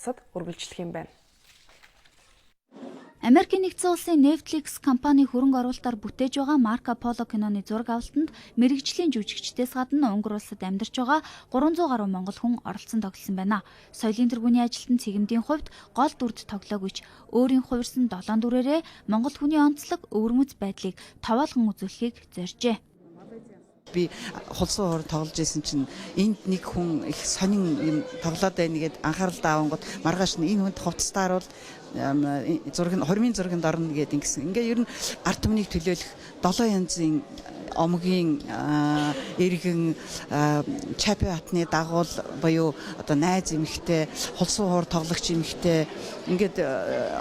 улсад үргэлжлэх юм байна. Америкийн нэгдсэн улсын Netflix компани хөрөнгө оруулалтаар бүтээж байгаа Марко Поло киноны зураг авалтанд мэрэгжлийн жүжигчдээс гадна Унгар улсад амьдарч байгаа 300 гаруй монгол хүн оролцсон тоглосон байна. Соёлын тэргүүний ажилтан Цэгэмдийн хувьд гол дүрд тоглоогүй ч өөрийн хувирсан 7 дүрээрээ монгол хүний онцлог өвөрмөц байдлыг товоолгон үзүүлэхийг зорьжээ. Би хулсан хоор тоглож исэн чинь энд нэг хүн их сонин юм тоглоод байна гэд анхаарал давангууд маргааш нь энэ хүнд хувцастаар бол зураг нь хормын зурганд орно гэд ингэсэн. Ингээ ер нь ард түмнийг төлөөлөх 7 янзын омгийн иргэн Чапи хатны дагуул буюу одоо найз эмэгтэй, хулсан хоор тоглогч эмэгтэй ингээд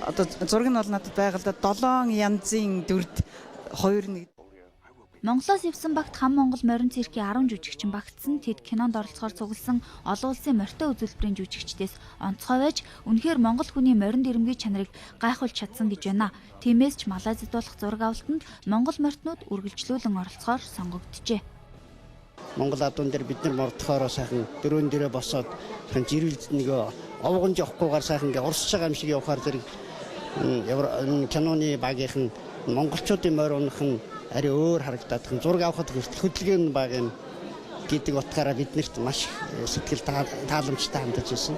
одоо зураг нь бол надад байгаа л да 7 янзын дүрд 2 1. Монголоос явсан багт хам Монгол морин циркийн 10 жүжигчин багтсан. Тэд кинонд оролцохоор цугласан олон улсын морьтой үзүүлбэрийн жүжигчдээс онцгой байж үнэхээр монгол хүний морин дэрэмгийн чанарыг гайхуулж чадсан гэж байна. Тиймээс ч Малайзад болох зураг авалтанд монгол морьтнууд үргэлжлүүлэн оролцохоор сонгогджээ. Монгол адуун дээр бид нар мордохоороо сайхан дөрөөн дээрээ босоод сайхан жирүүлд нөгөө овгон жоохгүйгээр сайхан ингээ урсж байгаа юм шиг явахаар зэрэг киноны багийнхан монголчуудын морь унах нь арай өөр харагдаад байна. Зураг авахд хүртэл хөдөлгөөн нь бага юм гэдэг утгаараа биднэрт маш сэтгэл тааламжтай хандаж байсан.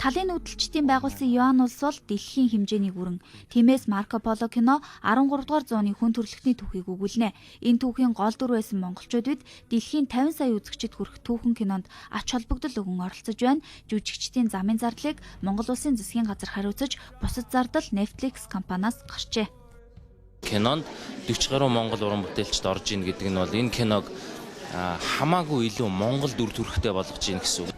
Талын нүүдэлчдийн байгуулсан Юан улс бол дэлхийн хэмжээний гүрэн. Тиймээс Марко Поло кино 13 дугаар зууны хүн төрөлхтний түүхийг өгүүлнэ. Энэ түүхийн гол дүр байсан монголчууд бид дэлхийн 50 сая үзэгчид хүрэх түүхэн кинонд ач холбогдол өгөн оролцож байна. Жүжигчдийн замын зардлыг Монгол улсын засгийн газар хариуцаж, бусад зардал Netflix компаниас гарчээ. Кинонд 40 гаруй монгол уран бүтээлчд орж ийн гэдэг нь бол энэ киног хамаагүй илүү монгол дүр төрхтэй болгож ийн гэсэн үг.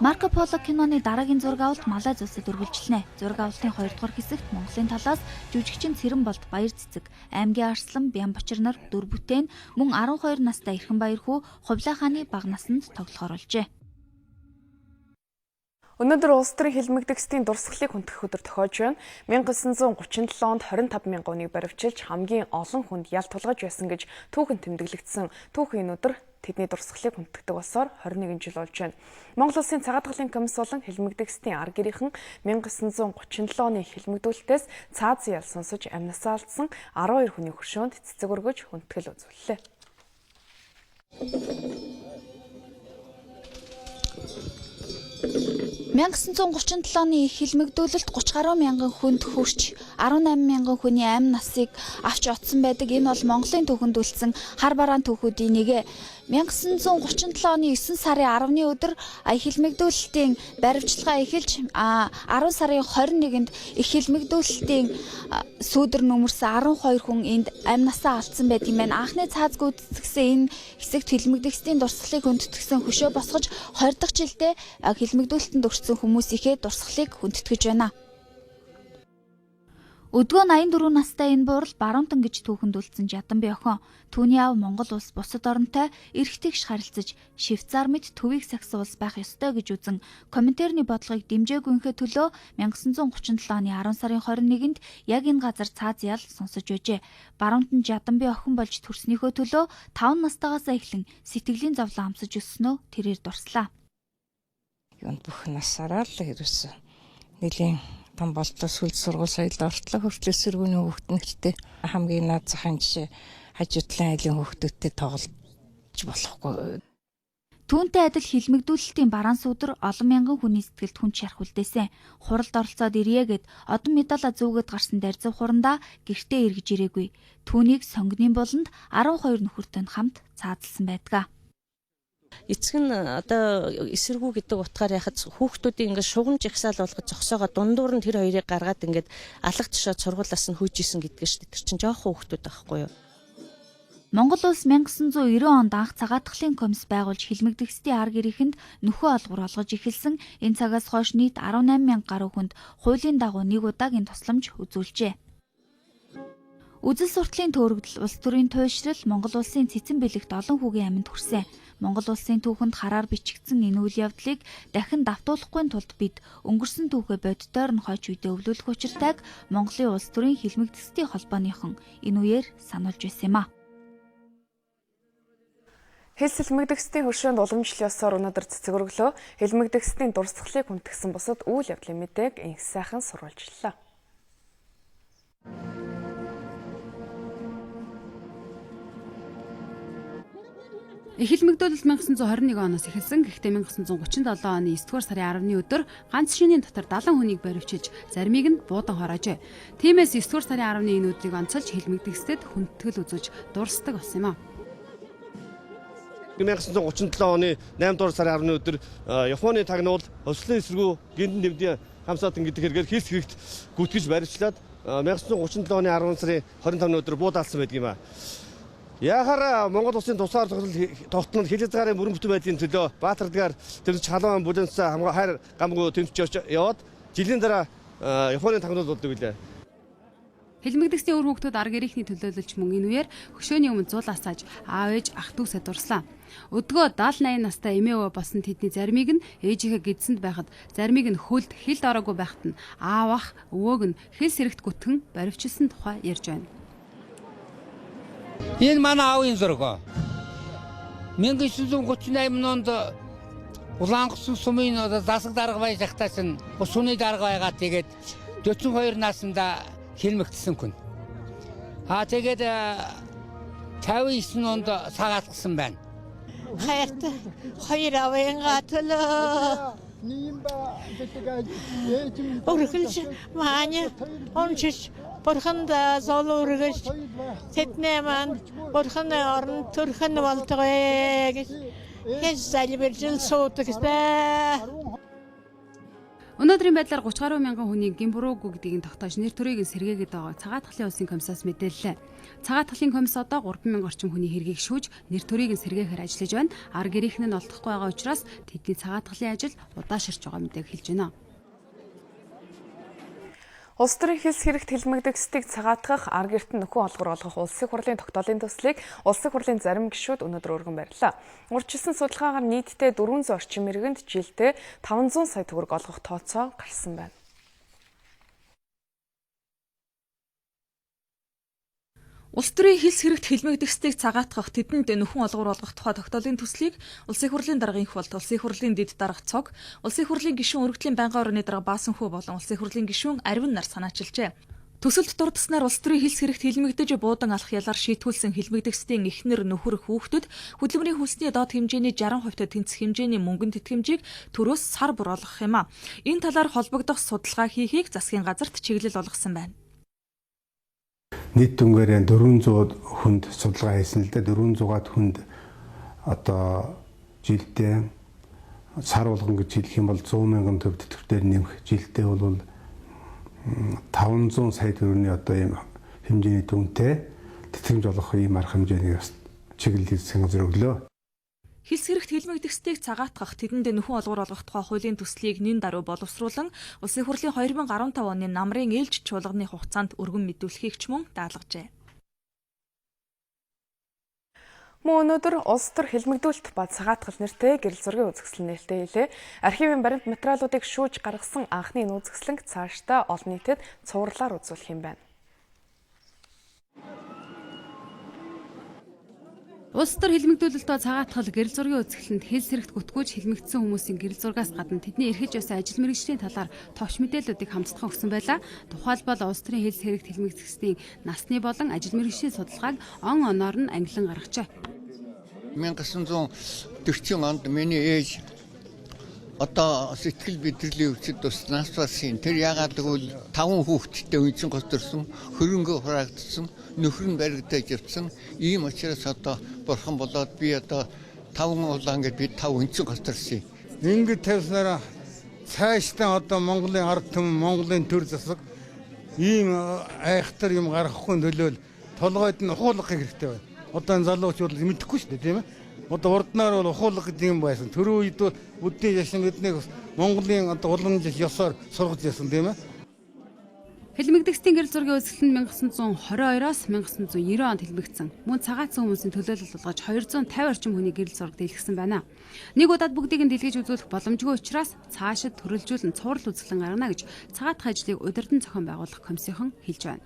Марко Поло киноны дараагийн зураг авалт Малайз улсад үргэлжлэнэ. Зураг авалтын 2 дугаар хэсэгт Монголын талаас жүжигчин Цэрэнболд, Баяр Цэцэг, Аймгийн Арслан, Бямбочир нар дүр бүтээн, мөн 12 настай Эрхэн Баярхүү Хувлаа хааны бага насанд тоглохоор болжээ. Өнөөдөр улс төрийн хилмигдэгсдийн дурсгалыг хүндэтгэх өдөр тохиож байна. 1937 онд 25 мянган хүнийг баривчилж хамгийн олон хүнд ял тулгаж байсан гэж түүхэн тэмдэглэгдсэн. Түүхэн энэ өдөр тэдний дурсгалыг хүндэтгэдэг болсоор 21 жил болж байна. Монгол Улсын цагаатгалын комисс болон хилмигдэгсдийн ар гэрийнхэн 1937 оны хилмигдүүлэлтээс цаазын ял сонсож амнасаа алдсан 12 хүний хөшөөнд цэцэг өргөж хүндэтгэл үзүүллээ. — 1937 оны их хилмигдүүлэлт 30 гаруй мянган хүнд хүрч 18 мянган хүний амь насыг авч отсон байдаг. Энэ бол Монголын түүхэнд үлдсэн хар бараан түүхүүдийн нэг. 1937 оны 9 сарын 10-ны өдөр их хилмигдүүлэлтийн баривчилгаа эхэлж 10 сарын 21-нд их хилмигдүүлэлтийн сүүдэр нөмөрсөн 12 хүн энд амь насаа алдсан байдаг юм байна. Анхны цааз гүйцэтгэсэн энэ хэсэгт хилмигдэгсдийн дурсгалыг хүндэтгэсэн хөшөө босгож 20 дахь жилдээ хилмигдүүлэлтэнд өртсөн хүмүүсийнхээ дурсгалыг хүндэтгэж байна. Өдгөө 84 настай энэ буурал Баруунтан гэж түүхэнд үлдсэн Жаданби охин. Түүний аав Монгол улс бусад оронтой эрх тэгш харилцаж Швейцар мэт төвийг сахисан улс байх ёстой гэж үзэн Коминтерны бодлогыг дэмжээгүйнхээ төлөө 1937 оны 10 сарын 21-нд яг энэ газар цааз ял сонсож байжээ. Баруунтан Жаданби охин болж төрснийхөө төлөө 5 настайгаас эхлэн сэтгэлийн зовлон амсаж өсснөө тэрээр дурслаа. Юунд бүх насаараа л ерөөсөө нэлийн том болтлоо сүлд сургууль соёлд ортлоо хүртэл эсэргүүний хүүхэд нэртэй хамгийн наад захын жишээ хажуу талын айлын хүүхдүүдтэй тоглож болохгүй. Түүнтэй адил хилмигдүүлэлтийн бараан сүүдэр олон мянган хүний сэтгэлд хүнд шарх үлдээсэн. Хуралд оролцоод ирье гэд одон медалаа зүүгээд гарсан Дарзав хурандаа гэртээ эргэж ирээгүй. Түүнийг сонгоны буланд 12 нөхөртэй хамт цаазалсан байдаг. Эцэг нь одоо эсэргүү гэдэг утгаар яхад хүүхдүүдийг ингээд шугамж ихсаал болгож зогсоогоо дундуур нь тэр хоёрыг гаргаад ингээд алга тушаад сургуулиас нь хөөж исэн гэдэг шүү дээ. Тэр чинь жоохон хүүхдүүд байхгүй юу? Монгол улс 1990 онд анх цагаатгалын комисс байгуулж хилмигдэгсдийн ар гэрийнхэнд нөхөө олгор олгож эхэлсэн. Энэ цагаас хойш нийт 18 мянга гаруй хүнд хуулийн дагуу нэг удаагийн тусламж үзүүлжээ. Үзэл суртлын төөрөгдөл, улс төрийн туйлшрал Монгол улсын цэцэн бэлэгт олон хүүгийн аминд хүрсэн. Монгол улсын түүхэнд хараар бичигдсэн энэ үйл явдлыг дахин давтуулахгүй тулд бид өнгөрсөн түүхээ боддоор нь хойч үедээ өвлүүлэх учиртайг Монголын улс төрийн хилмигдэгсдийн холбооныхон энэ үеэр сануулж байсан юм а. Хэл сэлмэгдэгсдийн хөршөөнд уламжлал ёсоор өнөөдөр цэцэг өргөлөө. Хэлмэгдэгсдийн дурсгалыг хүндгсэн бусад үйл явдлын мэдээг инх сайхан сурвалжлаа. Эхэлмэгдүүлэлт 1921 оноос эхэлсэн. Гэхдээ 1937 оны 9 дугаар сарын 10-ны өдөр ганц шинийн дотор 70 хүнийг баривчилж, заримыг нь буудан хороожээ. Тиймээс 9 дугаар сарын 10-ны энэ өдрийг онцолж хэлмэгдэгсдэд хүндэтгэл үзүүлж дурсдаг болсон юм а. 1937 оны 8 дугаар сарын 10-ны өдөр Японы тагнуул Хувьслын эсэргүү гинтэн нэмдийн хамсаатан гэдэг хэрэгээр хилс хэрэгт гүтгэж баривчлаад 1937 оны 10 сарын 25-ны өдөр буудаалсан байдаг юм а. Яхаар Монгол улсын тусгаар тогтнол хил хязгаарын бүрэн бүтэн байдлын төлөө Баатардгаар тэмцэж халуун бүлэнцээ хамгаа хайр гамгүй тэмцэж яваад жилийн дараа Японы тагнуул болдог билээ. Хэлмэгдэгсдийн үр хүүхдүүд ар гэрийнхний төлөөлөлч мөн энэ үеэр хөшөөний өмнө зуулаасааж аав ээж ах дүүсээ дурслаа. Өдгөө 70 80 настай эмээ өвөө болсон тэдний заримыг нь ээжийнхээ гидсэнд байхад, заримыг нь хөлд хилд ороогүй байхад нь аав ах өвөөг нь хэл сэрэгт гүтгэн баривчилсан тухай ярьж байна. Энэ манай аавын зураг. 1938 онд Улаангасан сумын засаг дарга байж байхдаа чинь суны дарга байгаа, тэгээд 42 наснда хилмигдсэн хүн. А тэгээд 59 онд сагаалгасан байна. Хайртай хоёр авъянга төлөө. Өргөлж мааны ончиж бурханд зол өргөж тэдний маань бурханы орон төрхөн болтугай гэж хэн залбиржил суудаг дээ. Өнөөдрийн байдлаар 30 гаруй мянган хүний гэм буруугүй гэдгийг нь тогтоож нэр төрийг нь сэргээгээд байгааг Цагаатгалын улсын комиссаас мэдээллээ. Цагаатгалын комисс одоо 3000 орчим хүний хэргийг шүүж нэр төрийг нь сэргээхээр ажиллаж байна. Ар гэрийнхэн нь олдохгүй байгаа учраас тэдний цагаатгалын ажил удаашарч байгаа мэдээг хэлж байна. Улс төрийн хилс хэрэгт хэлмэгдэгсдийг цагаатгах, ар гэрт нь нөхөн олгор олгох улсын хурлын тогтоолын төслийг улсын хурлын зарим гишүүд өнөөдөр өргөн барилаа. Урьдчилсан судалгаагаар нийтдээ 400 орчим иргэнд жилдээ 500 сая төгрөг олгох тооцоо гарсан байна. Улс төрийн хилс хэрэгт хэлмэгдэгсдийг цагаатгах, тэдэнд нөхөн олгор олгох тухай тогтоолын төслийг Улсын хурлын даргын их болт, Улсын хурлын дэд дарга цог, Улсын хурлын гишүүн өргөдлийн байнгын орны дарга Баасанхүү болон Улсын хурлын гишүүн Ариван нар санаачилжээ. Төсөлд дурдсанаар улс төрийн хилс хэрэгт хэлмэгдэж буудан алах ялаар шийтгүүлсэн хэлмэгдэгсдийн эхнэр, нөхөр, хүүхдүүд хөдөлмөрийн хөлсний доод хэмжээний 60% тэнцэх хэмжээний мөнгөн тэтгэмжийг төрөөс сар бүр олгох юм а. Энэ талаар холбогдох судалгаа хийхийг засгийн газарт чиглэл болгосон байна. Нийт дүнгээр 400 хүнд судалгаа хийсэн л дээ. 400-аад хүнд одоо жилдээ сар болгон гэж хэлэх юм бол 100 мянган төв тэтгэврээр нэмэх, жилдээ бол 500 сая төгрөгийн одоо ийм хэмжээний дүнтэй тэтгэмж олгох ийм арга хэмжээний чиглэл засгийн газар өглөө. Хилс хэрэгт хэлмэгдэгсдийг цагаатгах, тэдэнд нөхөн олгор олгох тухай хуулийн төслийг нэн даруй боловсруулан Улсын хурлын 2015 оны намрын ээлж чуулганы хугацаанд өргөн мэдүүлэхийг ч мөн даалгажээ. Мөн өнөөдөр улс төр хэлмэгдүүлэлт ба цагаатгал нэртэй гэрэл зургийн үзэсгэлэн нээлттэй хийлээ. Архивын баримт материалуудыг шүүж гаргасан анхны энэ үзэсгэлэнг цаашдаа олон нийтэд цувралаар үзүүлэх юм байна. Улс төр хэлмэгдүүлэлтөө цагаатгал гэрэл зургийн үзэсгэлэнд хил сэрэгт гүтгүүлж хэлмэгдсэн хүмүүсийн гэрэл зургаас гадна тэдний эрхэлж байсан ажил мэргэжлийн талаар товч мэдээллүүдийг хамтдаа өгсөн байлаа. Тухайлбал улс төрийн хил сэрэгт хэлмэгдсэний насны болон ажил мэргэжлийн судалгааг он оноор нь ангилан гаргажээ. 1940 онд миний ээж одоо сэтгэл мэдрэлийн өвчтөд бас нас барсан. Тэр яагаад гэвэл 5 хүүхэдтэй үнцэн гоцорсон, хөрөнгө хураагдсан, нөхөр нь баригдаж явсан. Ийм учраас одоо бурхан болоод би одоо 5 улаан гэж би 5 үнцэн гоцорсон. Ингээд тавьснараа цаашдаа одоо Монголын ард түмэн, Монголын төр засаг ийм айхтар юм гаргахгүй төлөөл толгойд нь ухуулах хэрэгтэй байна. Одоо энэ залуучууд мэдэхгүй шүү дээ, тийм ээ. Одоо урднаар бол ухуулга гэдэг юм байсан. Түрүү үед бол буддийн жашин биднийг Монголын одоо уламжлал ёсоор сургаж байсан, тийм ээ. Хэлмэгдэгсдийн гэрэл зургийн үзэсгэлэн нь 1922-оос 1990 онд хэлмэгдсэн. Мөн цагаатсан хүмүүсийн төлөөлөл болгож 250 орчим хүний гэрэл зураг дэлгэсэн байна. Нэг удаад бүгдийг нь дэлгэж үзүүлэх боломжгүй учраас цаашид төрөлжүүлэн цуврал үзэсгэлэн гаргана гэж цагаатах ажлыг удирдан зохион байгуулах комиссийнхан хэлж байна.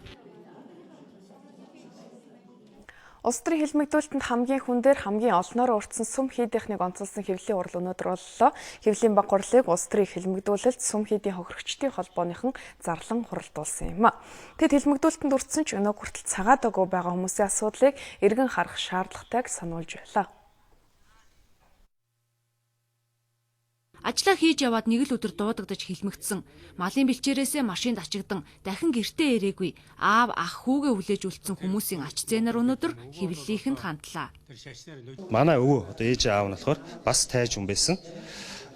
Улс төрийн хилмигдүүлэлтэнд хамгийн хүндээр хамгийн олноор өртсөн сүм хийдийнхнийг онцолсон хэвлэлийн хурал өнөөдөр боллоо. Хэвлэлийн баг хурлыг улс төрийн хилмигдүүлэлт сүм хийдийн хохирогчдын холбооныхон зарлан хуралдуулсан юм. Тэд хилмигдүүлэлтэнд өртсөн ч өнөө хүртэл цагаадаагүй байгаа хүмүүсийн асуудлыг эргэн харах шаардлагатайг сануулж байлаа. Ажлаа хийж яваад нэг л өдөр дуудагдаж хилмигдсэн. Малын бэлчээрээсээ машинд ачигдан дахин гэртээ ирээгүй. Аав, ах, хүүгээ хүлээж үлдсэн хүмүүсийн ач зээнэр өнөөдөр хэвлэлийнхэнд хандлаа. Манай өвөө одоо ээж аав нь болохоор бас тайж хүн байсан.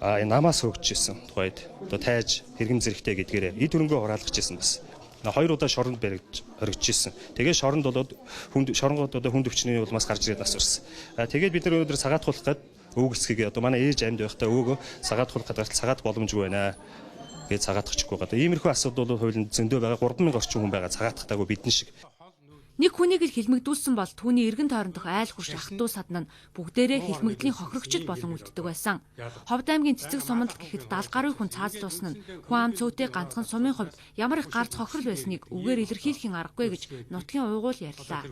А намаас хөгжиж исэн тухайд одоо тайж хэрэгэм зэрэгтэй гэдгээрээ эд хөрөнгөө хураалгаж исэн бас. Хоёр удаа шоронд баригдж хоригдож исэн. Тэгээ шоронд болоод хүнд шоронгод одоо хүнд өвчний улмаас гарч ирээд нас барсан. Тэгээд бид нар өнөөдөр цагаатгуулах гээд өвөг эсхийг одоо манай ээж амьд байхдаа өвөөгөө цагаатгуулах гээд гарт цагаат боломжгүй байна гэж цагаатгачихгүй байгаа. Иймэрхүү асуудал бол хуулинд зөндөө байгаа 3000 орчим хүн байгаа цагаатгатаагүй бидний шиг. Нэг хүнийг л хилмигдүүлсэн бол түүний эргэн тойрондох айл хурш ах トゥ садан нь бүгдээрээ хилмигдлийн хохирогчд болон үлддэг байсан. Ховд аймгийн цэцэг суманд гэхэд 70 гаруй хүн цаазлуулсан нь хүн ам цөөтэй ганцхан сумын хувьд ямар их гарц хохирол байсныг үгээр илэрхийлэхийн аргагүй гэж нутгийн уугуул ярьлаа.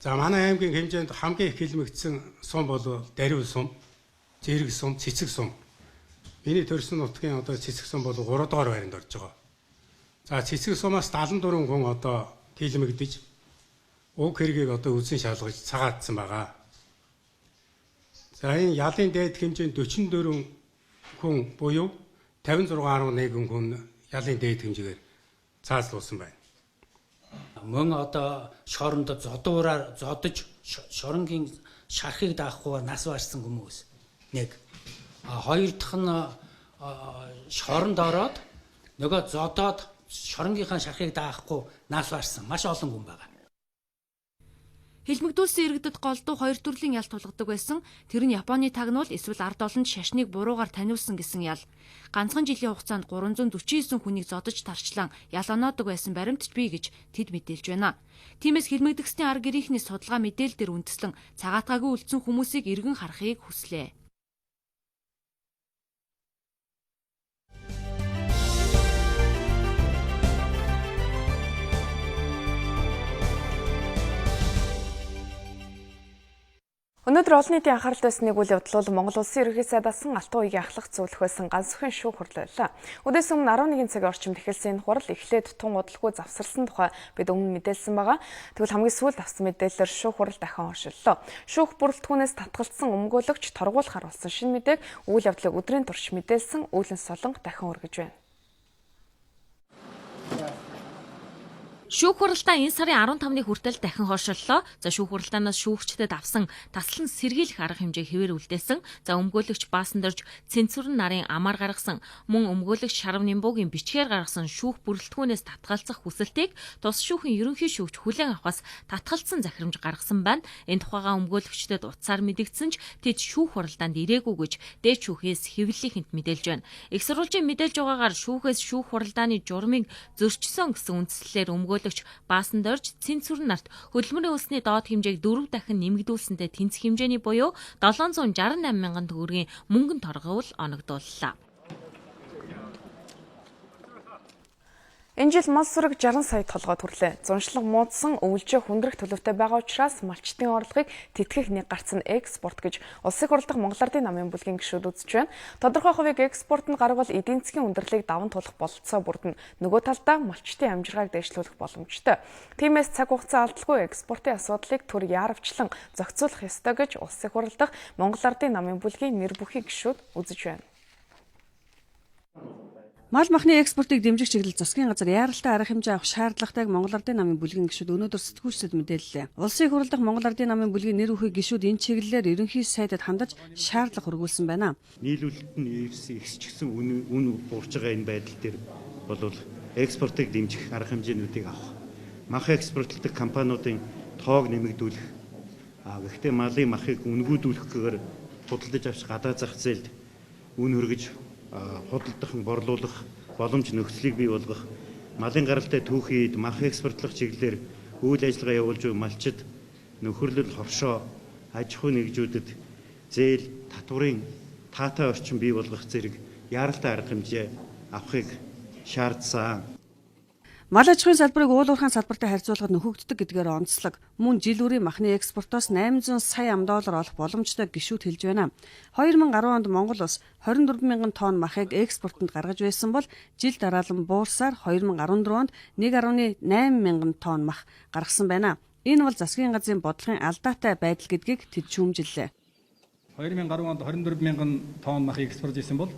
За манай аймгийн хэмжээнд хамгийн их хилмигдсэн сум бол Дариу сум, Зэрэг сум, Цэцэг сум. Миний төрсөн нутгийн одоо Цэцэг сум бол 3 дугаар байранд орж байгаа. За Цэцэг сумаас 74 хүн одоо хилмигдэж уг хэргийг одоо үзэн шалгаж цагаатсан байгаа. За энэ ялын дээд хэмжээнд 44 хүн буюу 56.1 хүн ялын дээд хэмжээгээр цаазлуулсан байна. Мөн одоо шоронд зодуураар зодож шоронгийн шархыг даахгүй нас барсан хүмүүс нэг. А хоёр дахь нь шоронд ороод нөгөө зодоод шоронгийнхаа шархыг даахгүй нас барсан маш олон хүн байгаа. Хилмигдүүлсэн иргэдэд голдуу хоёр төрлийн ял тулгадаг байсан. Тэр нь Японы тагнуул эсвэл ард олонд шашныг буруугаар таниулсан гэсэн ял. Ганцхан жилийн хугацаанд 349 хүнийг зодож тарчлан ял оноодог байсан баримтч бий гэж тэд мэдээлж байна. Тиймээс хилмигдэгсний арга гэрийнхний судалгаа мэдээлэл дээр үндэслэн цагаатгаагүй үлдсэн хүмүүсийг эргэн харахыг хүслээ. Өнөөдөр олон нийтийн анхааралд байсан нэг үйл явдал бол Монгол Улсын ерөнхий сайд асан Алтан уягийн ахлах зөвлөх байсан Гансүхийн шүүх хурал байлаа. Өдөөс өмнө 11 цагийн орчимд эхэлсэн энэ хурал эхлээд тун удалгүй завсарласан тухай бид өмнө мэдээлсэн байгаа. Тэгвэл хамгийн сүүлд авсан мэдээлэлээр шүүх хурал дахин хоширлоо. Шүүх бүрэлдэхүүнээс татгалцсан өмгөөлөгч торгуулахар болсон шинэ мэдээг үйл явдлыг өдрийн турш мэдээлсэн Үүлэн Солонго дахин хүргэж байна. Шүүх хуралдаа энэ сарын 15-ны хүртэл дахин хойшорлоо. За шүүх хуралдаанаас шүүгчдэд авсан таслан сэргийлэх арга хэмжээг хэвээр үлдээсэн. За өмгөөлөгч Баасандорж Цэнцүрэн нарын амар гаргасан, мөн өмгөөлөгч Шарвнимбугийн бичгээр гаргасан шүүх бүрэлдэхүүнээс татгалзах хүсэлтийг тус шүүхийн ерөнхий шүүгч хүлээн авахаас татгалзсан захирамж гаргасан байна. Энэ тухайгаа өмгөөлөгчдөд утсаар мэдэгдсэн ч тэд шүүх хуралдаанд ирээгүй гэж дээд шүүхээс хэвлэлийнхэнд мэдээлж байна. Их сурвалжийн мэдээлж байгаагаар шүүхээс шүүх хуралдааны журмыг зөрчсөн гэсэн үндслэлээр өмгөөлөгч Баасандорж Цэнцүрэн нарт хөдөлмөрийн улсны доод хэмжээг 4 дахин нэмэгдүүлсэнтэй тэнцэх хэмжээний буюу 768 мянган төгрөгийн мөнгөн торгуул оногдууллаа. Энэ жил мал сүрэг 60 сая толгой төрлөө. Зуншлаг муудсан өвлжөө хүндрэх төлөвтэй байгаа учраас малчдын орлогыг тэтгэх нэг гарц нь экспорт гэж улсын хурлдах Монгол Ардын намын бүлгийн гишүүд үзэж байна. Тодорхой хувийг экспортод гаргавал эдийн засгийн хүндрэлийг даван туулах бололцоо бүрдэнэ. Нөгөө талдаа малчдын амжиргааг дэвшлүүлэх боломжтой. Тиймээс цаг хугацаа алдалгүй экспортын асуудлыг төр яарвчлан зохицуулах ёстой гэж улсын хурлдах Монгол Ардын намын бүлгийн нэр бүхий гишүүд үзэж байна. Мал махны экспортыг дэмжих чиглэл засгийн газар яаралтай арга хэмжээ авах шаардлагатайг Монгол Ардын намын бүлгийн гишүүд өнөөдөр сэтгүүлчдэд мэдээллээ. Улсын их хурал дахь Монгол Ардын намын бүлгийн нэр бүхий гишүүд энэ чиглэлээр ерөнхий сайдад хандаж шаардлага хүргүүлсэн байна. Нийлүүлэлт нь ихсчихсэн үн буурч байгаа энэ байдал дээр бол экспортыг дэмжих арга хэмжээнүүдийг авах. Мах экспортлдог компаниудын тоог нэмэгдүүлэх. Гэхдээ малын махыг үнгүүдүүлэхгээр худалдаж авч гадаа зах зээлд үн хөргөж худалдах, борлуулах боломж нөхцөлийг бий болгох, малын гаралтай түүхий эд, мах экспортлох чиглэлээр үйл ажиллагаа явуулж буй малчид нөхөрлөл, ховшоо, аж ахуй нэгжүүдэд зээл, татварын таатай орчин бий болгох зэрэг яаралтай арга хэмжээ авахыг шаардсан. Мал аж ахуйн салбарыг уул уурхайн салбартай харьцуулахад нөхөгддөг гэдгээр онцлог. Мөн жил бүрийн махны экспортоос 800 сая ам доллар олох боломжтой гишүүд хэлж байна. 2010 онд Монгол улс 24 мянган тонн махыг экспортод гаргаж байсан бол жил дараалан буурсаар 2014 онд 1.8 мянган тонн мах гаргасан байна. Энэ бол засгийн газрын бодлогын алдаатай байдал гэдгийг тэд шүүмжиллээ. 2010 онд 24 мянган тонн мах экспорт хийсэн бол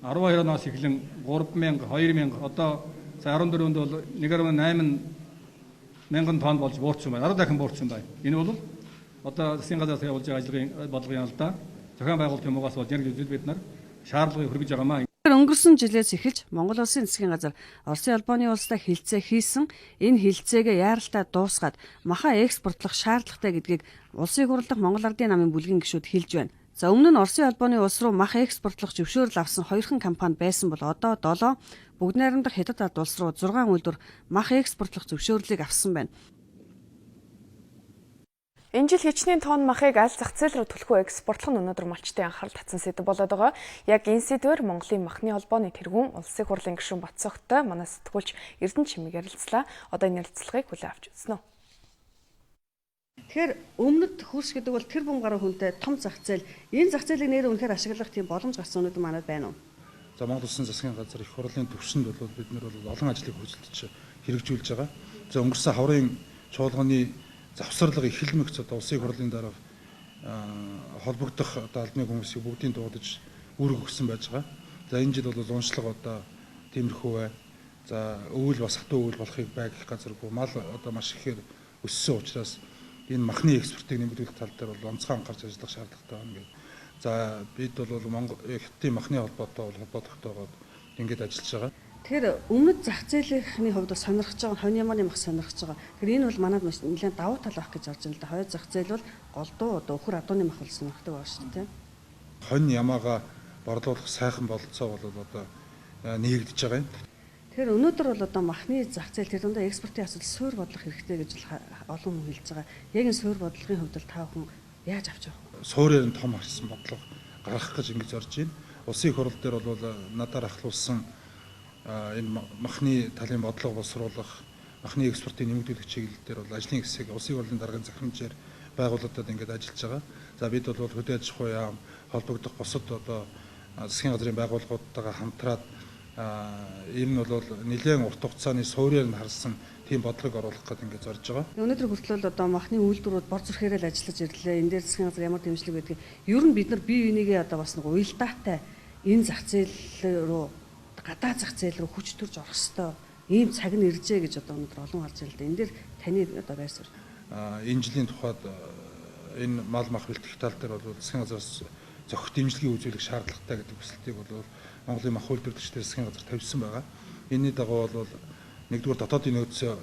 12 оноос эхлэн 3000, 2000 одоо сая 14 онд бол 1.8 мянган тонн болж буурсан байна. 10 дахин буурсан байна. Энэ бол одоо засгийн газраас явуулж байгаа ажлын бодлогын алдаа, зохион байгуулалтын муугаас болж яг зүйл бид нар шаардлагыг хүргэж байгаамаа. Өнгөрсөн жилээс эхэлж Монгол Улсын засгийн газар Оросын холбооны улстай хилцээ хийсэн. Энэ хилцээгээ яаралтай дуусгаад маха экспортлох шаардлагатай гэдгийг Улсын их хурл дахь Монгол Ардын намын бүлгийн гишүүд хэлж байна. За өмнө нь Оросын холбооны улс руу мах экспортлох зөвшөөрөл авсан хоёрхан компани байсан бол одоо 7, бүгд найрамдах Хятад ард улс руу 6 үйлдвэр мах экспортлох зөвшөөрлийг авсан байна. Энэ жил хичнээн тонн махыг аль зах зээл рүү түлхүү экспортлох нь өнөөдөр малчдын анхаарал татсан сэдэв болоод байгаа. Яг энэ сэдвээр Монголын махны холбооны тэргүүн Улсын их хурлын гишүүн Батцогтой манай сэтгүүлч Эрдэнэ Чимэг ярилцлаа. Одоо энэ ярилцлагыг хүлээн авч үзнэ үү. Тэгэхээр өмнөд хөрс гэдэг бол тэр бум гаруй хүнтэй том зах зээл. Энэ зах зээлийг нэр үнэхээр ашиглах тийм боломж гарсан өнөөдөр манад байна уу? За Монгол Улсын засгийн газар их хурлын түвшинд бол бид нар бол олон ажлыг хөгжүүлж хэрэгжүүлж байгаа. За өнгөрсөн хаврын чуулганы завсарлага эхлэмэгц одоо Улсын их хурлын дарга холбогдох одоо албаны хүмүүсийг бүгдийг дуудаж үүрэг өгсөн байж байгаа. За энэ жил бол уншлага одоо тиймэрхүү бай. За өвөл бас хатуу өвөл болохыг бай гэх газаргүй мал одоо маш ихээр өссөн учраас энэ махны экспортыг нэмэгдүүлэх тал дээр бол онцгой анхаарч ажиллах шаардлагатай байна гэдэг. За бид бол Монгол Хятадын махны холбоотой бол холбоо тогтоогоод ингэж ажиллаж байгаа. Тэгэхээр өмнөд зах зээлийнхний хувьд сонирхож байгаа хонь ямааны мах сонирхож байгаа. Тэгэхээр энэ бол манад маш нэлээд давуу тал байх гэж харж байна л да. Хойд зах зээл бол голдуу одоо өхөр адууны мах бол сонирхдаг байна шүү дээ. Хонь ямаага борлуулах сайхан бололцоо бол одоо нээгдэж байгаа юм. Тэгэхээр өнөөдөр бол одоо махны зах зээл тэр дундаа экспортын асуудал суур бодлого хэрэгтэй гэж олон хүн хэлж байгаа. Яг энэ суур бодлогын хувьд л та бүхэн яаж авч явах вэ? Суурьаар нь том харсан бодлого гаргах гэж ингэж зорж байна. Улсын их хурл дээр бол надаар ахлуулсан энэ махны талын бодлого боловсруулах, махны экспортын нэмэгдүүлэх чиглэл дээр бол ажлын хэсэг Улсын их хурлын даргын захирамжаар байгууллагуудад ингэж ажиллаж байгаа. За бид бол хөдөө аж ахуй яам холбогдох бусад одоо засгийн газрын байгууллагуудтайгаа хамтраад энэ нь бол нэлээд урт хугацааны суурьаар нь харсан тийм бодлогыг оруулах гэдэг ингээд зорж байгаа. Өнөөдөр хүртэл одоо махны үйлдвэрүүд бор зүрхээрээ л ажиллаж ирлээ. Энэ дээр засгийн газар ямар дэмжлэг байдгийг ер нь бид нар бие бинийгээ одоо бас нэг уялдаатай энэ зах зээл рүү гадаа зах зээл рүү хүч төрж орох ёстой ийм цаг нь иржээ гэж одоо өнөөдөр олон харж байна л да. Энэ дээр таны одоо байр суурь. Энэ жилийн тухайд энэ мал мах бэлтгэх тал дээр бол засгийн газраас зохих дэмжлэгийг үзүүлэх шаардлагатай гэдэг хүсэлтийг бол Монголын мах үйлдвэрлэгчдийн засгийн газар тавьсан байгаа. Энэний дагуу бол нэгдүгээр дотоодын нөөцөө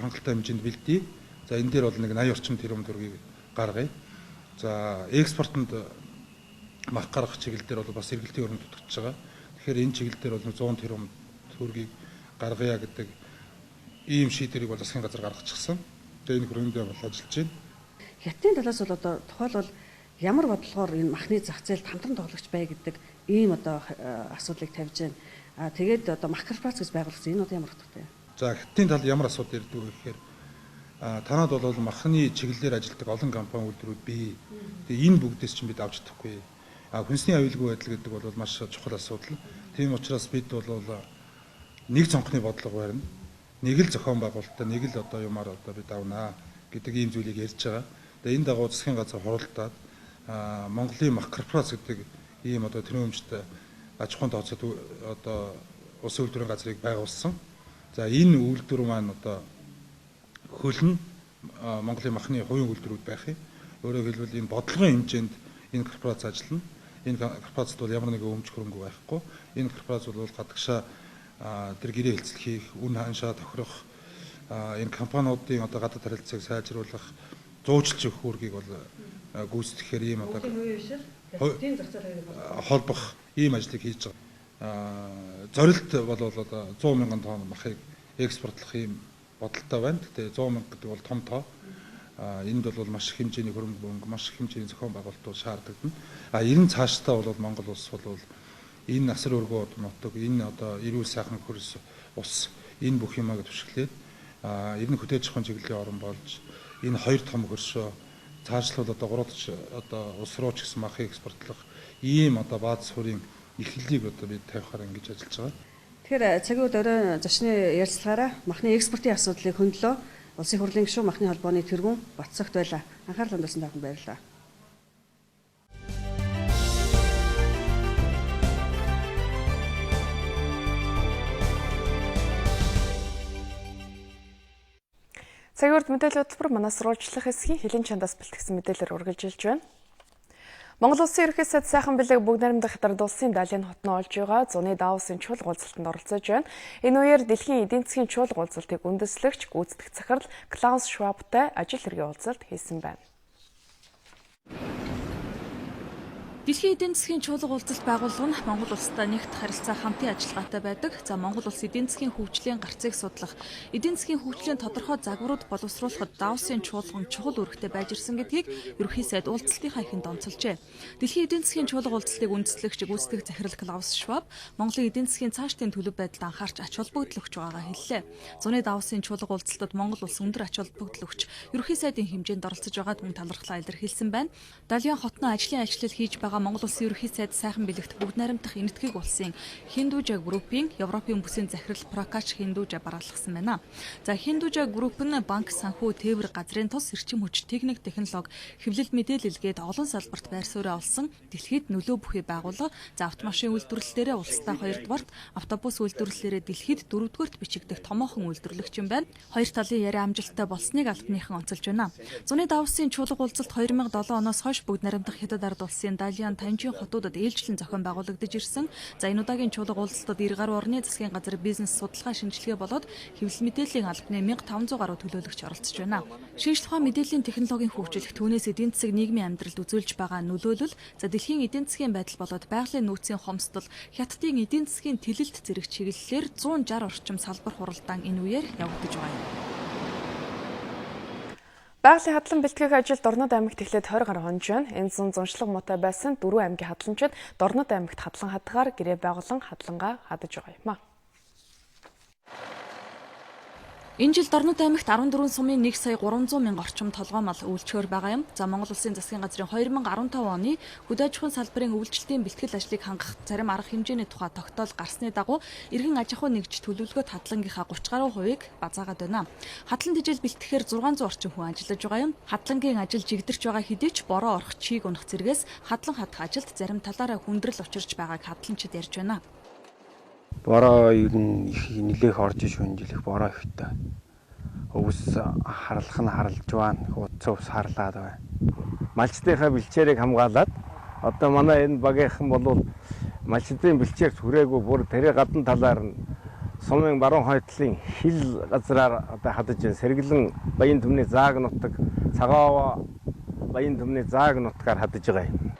хангалттай хэмжээнд бэлдээ. За энэ дээр бол нэг 80 орчим тэрбум төгрөгийг гаргая. За экспортод мах гаргах чиглэл дээр бол бас эргэлтийн өрөнд дутагдж байгаа. Тэгэхээр энэ чиглэл дээр бол 100 тэрбум төгрөгийг гаргая гэдэг ийм шийдвэрийг бол засгийн газар гаргачихсан. Тэгээ энэ хөрөнгөндөө бол ажиллаж байна. Хятадын талаас бол одоо тухайлбал ямар бодлогоор энэ махны зах зээлд хамтран тоглогч бай гэдэг ийм одоо асуудлыг тавьж байна. Аа тэгээд одоо мах корпорац гэж байгуулсан энэ одоо ямар утгатай вэ? За Хятадын талд ямар асуудал ирдэг вэ гэхээр танад бол махны чиглэлээр ажилладаг олон компани үйлдвэрүүд бий. Тэгээ энэ бүгдээс чинь бид авч чадахгүй. Хүнсний аюулгүй байдал гэдэг бол маш чухал асуудал. Тийм учраас бид бол нэг цонхны бодлого барина. Нэг л зохион байгуулалтаа, нэг л одоо юмар одоо бид авнаа гэдэг ийм зүйлийг ярьж байгаа. Тэгээ энэ дагуу засгийн газар хуралдаад Монголын мах корпорац гэдэг ийм одоо тэнүүмжтэй аж ахуйн тооцоод одоо улсын үйлдвэрийн газрыг байгуулсан. За энэ үйлдвэр маань одоо хөлн Монголын махны хувийн үйлдвэрүүд байх юм. Өөрөөр хэлбэл энэ бодлогын хэмжээнд энэ корпорац ажиллана. Энэ корпорацид бол ямар нэгэн өмч хөрөнгө байхгүй. Энэ корпорац бол гадагшаа тэр гэрээ хэлцэл хийх, үн ханшаа тохирох, энэ компаниудын одоо гадаад харилцааг сайжруулах, зуучлж өгөх үүргийг бол гүйцэтгэхээр ийм одоо холбох ийм ажлыг хийж байгаа. Зорилт бол одоо 100 мянган тонн махыг экспортлох ийм бодолтой байна. Гэхдээ 100 мянга гэдэг бол том тоо. Энд бол маш их хэмжээний хөрөнгө мөнгө, маш их хэмжээний зохион байгуулалтууд шаардлагатна. Ер нь цаашдаа бол Монгол улс бол энэ асар өргөө нутаг, энэ одоо эрүүл сайхан хөрс ус Энэ бүх юмаа түшиглээд ер нь хөтөө аж ахуйн чиглэлийн орон болж энэ хоёр том хөршөө цаашлуул одоо 3 дахь одоо улс руу ч гэсэн махыг экспортлох ийм одоо бааз суурийн эхлэлийг одоо бид тавихаар ингэж ажиллаж байгаа. Тэгэхээр цагийн үед оройн зочны ярилцлагаараа махны экспортын асуудлыг хөндлөө. Улсын хурлын гишүүн махны холбооны тэргүүн Батцогт байлаа. Анхаарал хандуулсан танд баярлалаа. Цагийн урд мэдээлэл хөтөлбөр манай сурвалжлах хэсгийн хөлийн чандаас бэлтгэсэн мэдээлэлээр үргэлжилж байна. Монгол Улсын ерөнхий сайд Сайхан Бэлэг бүгд найрамдах Хятад улсын Далийн хотноо олж байгаа зуны Давосын чуулга уулзалтанд оролцож байна. Энэ үеэр дэлхийн эдийн засгийн чуулга уулзалтыг үндэслэгч гүйцэтгэх захирал Клаус Швабтай ажил хэргийн уулзалт хийсэн байна. Дэлхийн эдийн засгийн чуулга уулзалт байгууллага нь Монгол улстай нэгт харилцаа хамтын ажиллагаатай байдаг. За Монгол улс эдийн засгийн хөгжлийн гарцыг судлах, эдийн засгийн хөгжлийн тодорхой загварууд боловсруулахад Давосын чуулган чухал үүрэгтэй байж ирсэн гэдгийг ерөнхий сайд уулзалтынхаа эхэнд онцолжээ. Дэлхийн эдийн засгийн чуулга уулзалтыг үндэслэгч гүйцэтгэх захирал Клаус Шваб Монголын эдийн засгийн цаашдын төлөв байдалд анхаарч ач холбогдол өгч байгаагаа хэллээ. Зуны Давосын чуулга уулзалтад Монгол улс өндөр ач холбогдол өгч ерөнхий сайдын хэмжээнд оролцож байгаад мөн талархлаа илэрхийлсэн байна. Далийн хотноо ажлын ажиллал хийж байгаа Монгол Улсын ерөнхий сайд Сайхан Бэлэгт бүгд найрамдах Энэтхэг улсын Хиндужа группийн Европын бүсийн захирал Пракаш Хиндужа бараалхсан байна. За Хиндужа групп нь банк, санхүү, тээвэр газрын тус эрчим хүч, техник, технологи, хэвлэл мэдээлэлгээд олон салбарт байр сууриа олсон дэлхийд нөлөө бүхий байгууллага. За автомашин үйлдвэрлэлээрээ улстай хоёрдугаарт, автобус үйлдвэрлэлээрээ дэлхийд дөрөвдүгээрт бичигдэх томоохон үйлдвэрлэгч юм байна. Хоёр талын яриа амжилттай болсныг албаныхан онцолж байна. Зуны Давосын чуулга уулзалт 2007 оноос хойш бүгд найрамдах Хятад ард улсын Далийн Танжин хотуудад ээлжлэн зохион байгуулагдаж ирсэн. За энэ удаагийн чуулга уулзалтад 90 гаруй орны засгийн газар бизнес судалгаа шинжилгээ болоод хэвлэл мэдээллийн албаны 1500 гаруй төлөөлөгч оролцож байна. Шинжлэх ухаан мэдээллийн технологийн хөгжил, түүнээс эдийн засаг нийгмийн амьдралд үзүүлж байгаа нөлөөлөл, за дэлхийн эдийн засгийн байдал болоод байгалийн нөөцийн хомсдол, Хятадын эдийн засгийн тэлэлт зэрэг чиглэлээр 160 орчим салбар хуралдаан энэ үеэр явагдаж байгаа юм. Байгалийн хадлан бэлтгэх ажил Дорнод аймагт эхлээд 20 гаруй хонож байна. Энэ зун зуншлаг муутай байсан 4 аймгийн хадланчид Дорнод аймагт хадлан хадгаар гэрээ байгуулан хадлангаа хадаж байгаа юм а. Энэ жил Дорнод аймагт 14 сумын 1 сая 300 мянга орчим толгой мал үйлчгээр байгаа юм. За Монгол Улсын засгийн газрын 2015 оны хөдөө аж ахуйн салбарын өвлжилтийн бэлтгэл ажлыг хангах зарим арга хэмжээний тухай тогтоол гарсны дагуу эргэн аж ахуй нэгж төлөвлөгөөт хадлангийнхаа 30 гаруй хувийг базаагаад байна. Хадлан тэжээл бэлтгэхээр 600 орчим хүн ажиллаж байгаа юм. Хадлангийн ажил жигдэрч байгаа хэдий ч бороо орох, чийг унах зэргээс хадлан хадах ажилд зарим талаараа хүндрэл учирч байгааг хадланчид ярьж байна. Бороо ер нь их нэлээх орж иш өнжилэх бороо ихтэй. Өвс харлах нь харлаж байна. Утас өвс харлаад байна. Малчдынхаа бэлчээрийг хамгаалаад одоо манай энэ багийнхан бол малчдын бэлчээрт хүрээгүй бүр тэрийг гадна талаар нь сумын баруун хойтлын хил газраар одоо хадаж байна. Сэргэлэн Баян түмний зааг нутаг, Цагааваа Баян түмний зааг нутгаар хадаж байгаа юм.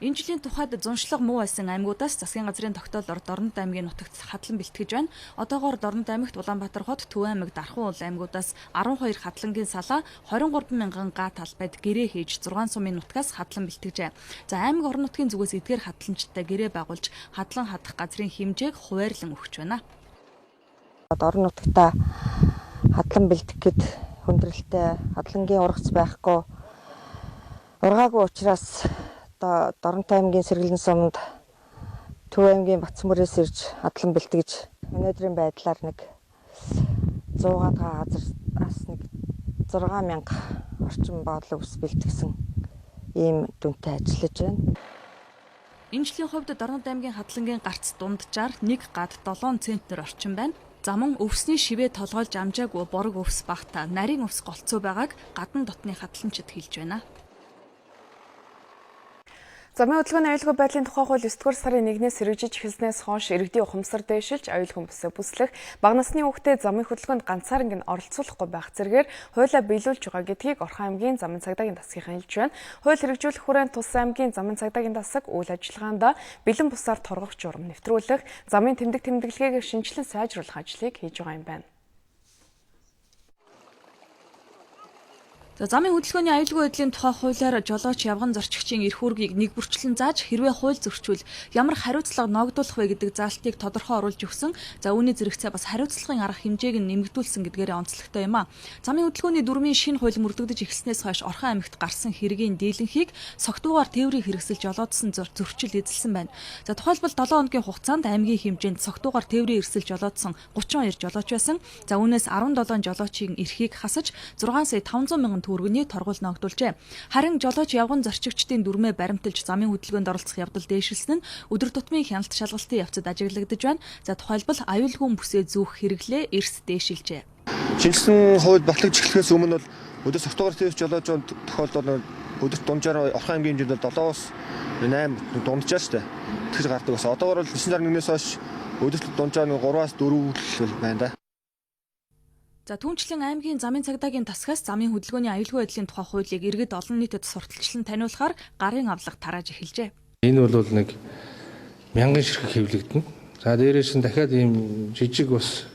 Энэ жилийн тухайд зуншлага муу байсан аймагудаас засгийн газрын тогтоолоор Дорнод аймгийн нутагт хадлан бэлтгэж байна. Одоогоор Дорнод аймагт Улаанбаатар хот, Төв аймаг, Дархан уул аймагудаас 12 хадлангийн салаа 23 мянган га талбайд гэрээ хийж 6 сумын нутгаас хадлан бэлтгэжээ. За аймаг орон нутгийн зүгээс эдгээр хадланчтай гэрээ байгуулж хадлан хадах газрын хэмжээг хуваарлан өгч байна. Орон нутагта хадлан бэлтгэхэд хүндрэлтэй, хадлангийн ургац байхгүй. Ургаагүй учраас Дорнод аймгийн Сэргэлэн сумд Төв аймгийн Батсмөрөөс ирж хадлан бэлтгэж өнөөдрийн байдлаар нэг 100 га газраас нэг 6000 орчим боолон ус бэлтгэсэн ийм дүнтэй ажиллаж байна. Энэ жилийн хувьд Дорнод аймгийн хадлангийн гарц дунджаар нэг гад 7 центнер орчим байна. За мөн өвсний шивээ толгойлж амжаагүй борог өвс багтаа нарийн өвс голцоо байгааг гадна дотны хадланчид хэлж байна. Замын хөдөлгөөний аюулгүй байдлын тухай хууль 9 дугаар сарын 1-ээс хэрэгжиж эхэлснээс хойш иргэдийн ухамсар дэвшилж, аюулгүй бүсээ бүслэх, бага насны хүүхдээ замын хөдөлгөөнд ганцаарнг нь оролцуулахгүй байх зэрэгээр хуулиа биелүүлж байгаа гэдгийг Орхон аймгийн замын цагдаагийн засгийнхан хэлж байна. Хууль хэрэгжүүлэх хүрээнд Тус аймгийн замын цагдаагийн засаг үйл ажиллагаанд бэлэн бусаар торгох журам нэвтрүүлэх, замын тэмдэг тэмдэглэгээг шинжилэн сайжруулах ажлыг хийж байгаа юм байна. За замын хөдөлгөөний аюулгүй байдлын тухай хуулиар жолооч явган зорчигчийн эрх үүргийг нэг бүрчлэн зааж хэрвээ хууль зөрчвөл ямар хариуцлага ногдуулах вэ гэдэг заалтыг тодорхой оруулж өгсөн. За үүний зэрэгцээ бас хариуцлагын арга хэмжээг нь нэмэгдүүлсэн гэдгээрээ онцлогтой юм а. Замын хөдөлгөөний дүрмийн шинэ хууль мөрдөгдөж эхэлснээс хойш Орхон аймагт гарсан хэргийн дийлэнхийг согтуугаар тээврийг хэрэгсэл жолоодсон зөрчил эзэлсэн байна. За тухайлбал 7 хоногийн хугацаанд аймгийн хэмжээнд согтуугаар тээврийн эрсэл жолоодсон 32 жолооч байсан. За үүнээс 17 жолоочийн эрхийг хасаж 6 сая 500 мянган төгрөгийн торгуул ногдуулжээ. Харин жолооч явган зорчигчдын дүрмээ баримталж замын хөдөлгөөнд оролцох явдал дээшилсэн нь өдөр тутмын хяналт шалгалтын явцад ажиглагдаж байна. За тухайлбал аюулгүй бүсээ зүүх хэрэглээ эрс дээшилжээ. Шинжилсэн хууль батлагдж эхлэхээс өмнө бол өдөр согтуугаар тээвч жолоочийн тохиолдолд өдөрт дунджаар Орхон аймгийн хэмжээнд 7-оос 8 дунджаар шүү дээ. Тэгж гардаг бас. Одоогор бол 9 сарын 1-ээс хойш өдөрт дунджаар 3-аас 4 л байна да. За түүнчлэн аймгийн замын цагдаагийн тасгаас замын хөдөлгөөний аюулгүй байдлын тухай хуулийг иргэд олон нийтэд сурталчлан таниулахаар гарын авлага тарааж эхэлжээ. Энэ бол нэг мянган ширхэг хэвлэгдэнэ. За дээрээс нь дахиад ийм жижиг бас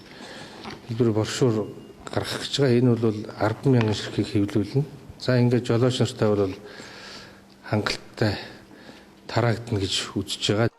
хэлбэр брошюр гаргах гэж байгаа. Энэ бол 10,000 ширхгийг хэвлүүлнэ. За ингээд жолооч нартай бол хангалттай тараагдана гэж үзэж байгаа.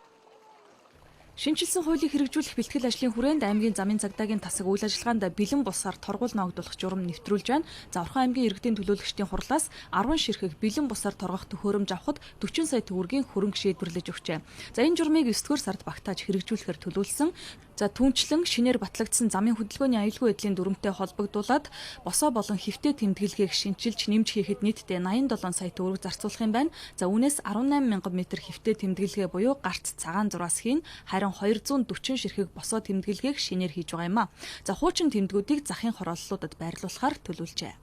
Шинэчилсэн хуулийг хэрэгжүүлэх бэлтгэл ажлын хүрээнд аймгийн замын цагдаагийн тасаг үйл ажиллагаанд бэлэн бусаар торгуул ногдуулах журам нэвтрүүлж байна. За Орхон аймгийн иргэдийн төлөөлөгчдийн хурлаас 10 ширхэг бэлэн бусаар торгох төхөөрөмж авахд 40 сая төгрөгийн хөрөнгө шийдвэрлэж өгчээ. За энэ журмыг 9-р сард багтааж хэрэгжүүлэхээр төлөвлөсөн. За түүнчлэн шинээр батлагдсан замын хөдөлгөөний аюулгүй байдлын дүрмтэй холбогдуулаад босоо болон хэвтэй тэмдэглэгийг шинчилж нэмж хийхэд нийтдээ 87 сая төгрөг зарцуулах юм байна. За үүнээс 18 мянган метр хэвтэй тэмдэглэгээ буюу гарц цагаан зураас хийн, харин 240 ширхэг босоо тэмдэглэгийг шинээр хийж байгаа юм а. За хуучин тэмдгүүдийг захын хорооллуудад байрлуулахар төлөвлөжээ.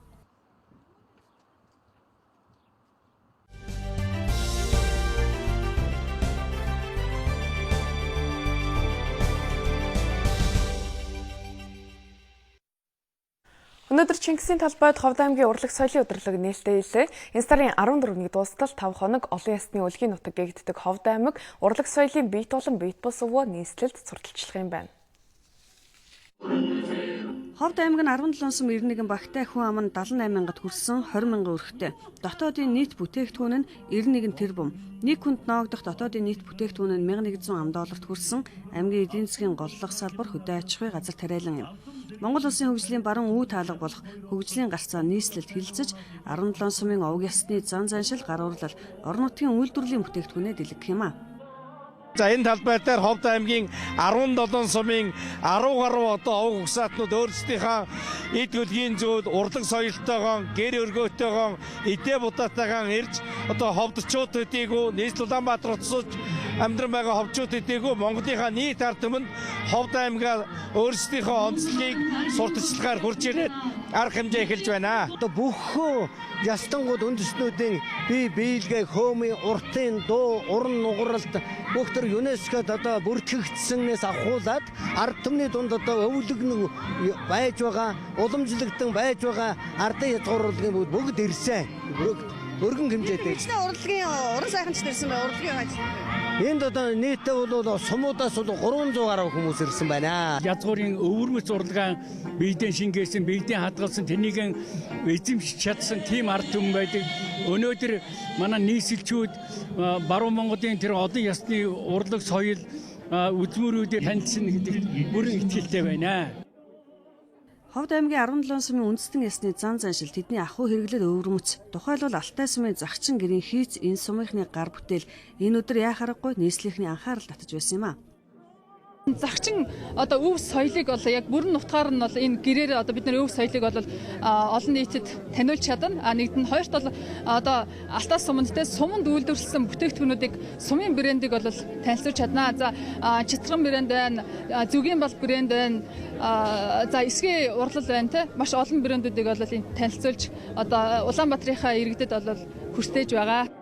Өнөөдөр Чингисийн талбайд Ховд аймгийн урлаг соёлын өдөрлөг нээлттэй илээ. Энэ сарын 14-ний дуустал 5 хоног олон ясны өлгийн нутаг гэгддэг Ховд аймаг урлаг соёлын бие тулан бие бус өвөө нийслэлд сурталчлах юм байна. Ховд аймаг нь 17 сум 91 багтай хүн ам нь 78 мянгад хүрсэн 20 мянган өрхтэй. Дотоодын нийт бүтээгдэхүүн нь 91 тэрбум. Нэг хүнд ноогдох дотоодын нийт бүтээгдэхүүн нь 1100 ам долларт хүрсэн. Аймгийн эдийн засгийн голлох салбар хөдөө аж ахуйн газар тариалан юм. Монгол улсын хөгжлийн баруун үе таалга болох хөгжлийн гарцаа нийслэлд хилцэж 17 сумын овг ясны зан заншил гаруурлал орон нутгийн үйлдвэрлэлийн бүтээгдэхүүнээ дэлгэх юм а. За энэ талбай дээр Ховд аймгийн 17 сумын 10 гаруй одоо овг угсаатнууд өөрсдийнхөө эд хөлгийн зүйл урлаг соёлтойгоон, гэр өргөөтэйгоон, эдээ будаатайгаан ирж одоо ховдчууд төдийгүй нийслэл Улаанбаатар хотсож амьдран байгаа ховчууд төдийгүй Монголынхаа нийт ард түмэнд Ховд аймгаа өөрсдийнхөө онцлогийг сурталчилгаар хурж ирээд арга хэмжээ эхэлж байна. Одоо бүх ястангууд үндэстнүүдийн бие биелгээ хөөмийн уртын дуу, уран нугаралт бүх тэр ЮНЕСКОд одоо бүртгэгдсэнээс авахуулаад ард түмний дунд одоо өвлөгнөн байж байгаа, уламжлэгдэн байж байгаа ардын язгуурлын бүгд ирсэн. Өргөн хэмжээтэй. Урлагийн уран сайханч ирсэн байна. Урлагийн ажил. Энд одоо нийтдээ бол сумуудаас бол 300 гаруй хүмүүс ирсэн байна. Язгуурын өвөрмөц урлагаа биедээ шингээсэн, биедээ хадгалсан, тэнийг эзэмшиж чадсан тийм ард түмэн байдаг. Өнөөдөр манай нийслэлчүүд баруун Монголын тэр олон ясны урлаг соёл үзмөрүүдээр танилцсан гэдэг бүрэн итгэлтэй байна. Ховд аймгийн 17 сумын үндэстэн ясны зан заншил тэдний ахуй хэрэглэл өвөрмөц. Тухайлбал Алтай сумын загчин гэрийн хийц энэ сумынхны гар бүтээл энэ өдөр яах аргагүй нийслэлийнхний анхаарал татаж байсан юм а. Загчин одоо өв соёлыг бол яг бүрэн нутгаар нь бол энэ гэрээр одоо бид нар өв соёлыг бол олон нийтэд таниулж чадна. А нэгд нь хоёрт бол одоо Алтай суманд те суманд үйлдвэрлэсэн бүтээгдэхүүнүүдийг сумын брендийг бол танилцуулж чадна. За чицран брэнд байна, зүгийн бал брэнд байна, за эсгийн урлал байна те маш олон брэндүүдийг бол энэ танилцуулж одоо Улаанбаатарынхаа иргэдэд бол хүртээж байгаа.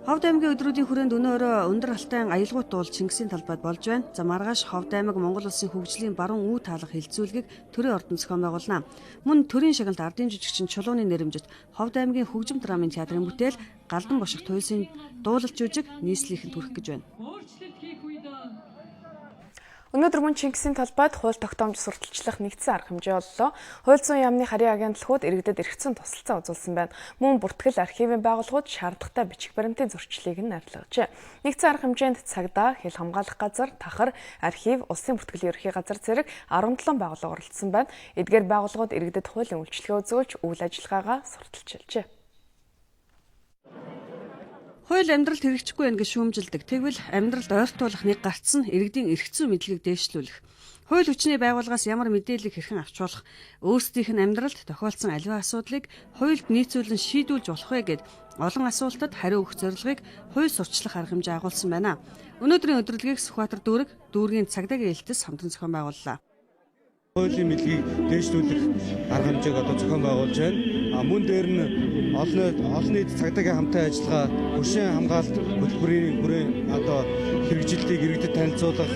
Ховд аймгийн өдрүүдийн хүрээнд өнөө өрөө өндөр алтайн аялгуут дуул Чингисийн талбайд болж байна. За маргааш Ховд аймаг Монгол улсын хөгжлийн баруун үе таалга хилцүүлгийг төрийн ордон зохион байгуулна. Мөн төрийн шагналд ардын жижигчин Чулууны нэрэмжит Ховд аймгийн хөгжим драмын театрын бүтээл Галдан бошиг туйлсын дуулал жүжиг нийслэлийнхэнд хүрэх гэж байна. Өнөөдөр мөн Чингисийн талбайд хууль тогтоомж сурталчлах нэгдсэн арга хэмжээ боллоо. Хууль зүйн яамны харийн агентлагууд иргэдэд эрх зүйн тусалцаа үзүүлсэн байна. Мөн бүртгэл архивын байгууллагууд шаардлагатай бичих баримтын зөрчлийг нь арилгажээ. Нэгдсэн арга хэмжээнд цагдаа, хил хамгаалах газар, тахар, архив, улсын бүртгэлийн ерөнхий газар зэрэг 17 байгууллага оролцсон байна. Эдгээр байгууллагууд иргэдэд хуулийн үйлчилгээ үзүүлж үйл ажиллагаагаа сурталчилжээ. Хууль амьдралд хэрэгжихгүй байна гэж шүүмжилдэг. Тэгвэл амьдралд ойртуулах нэг гарц нь иргэдийн эрх зүйн мэдлэгийг дээшлүүлэх. Хууль хүчний байгууллагаас ямар мэдээллийг хэрхэн авч болох, өөрсдийнх нь амьдралд тохиолдсон аливаа асуудлыг хуульд нийцүүлэн шийдүүлж болох вэ гэд олон асуултад хариу өгөх зорилгыг хууль сурталчлах арга хэмжээ агуулсан байна. Өнөөдрийн өдөрлөгийг Сүхбаатар дүүрэг, дүүргийн цагдаагийн элтэс хамтран зохион байгууллаа. Хуулийн мэдлэгийг дээшлүүлэх арга хэмжээг одоо зохион байгуулж байна. Мөн дээр нь олон нийт цагдаагийн хамтын ажиллагаа, хөршийн хамгаалалт хөтөлбөрийн хүрээ одоо хэрэгжилтийг иргэдэд танилцуулах,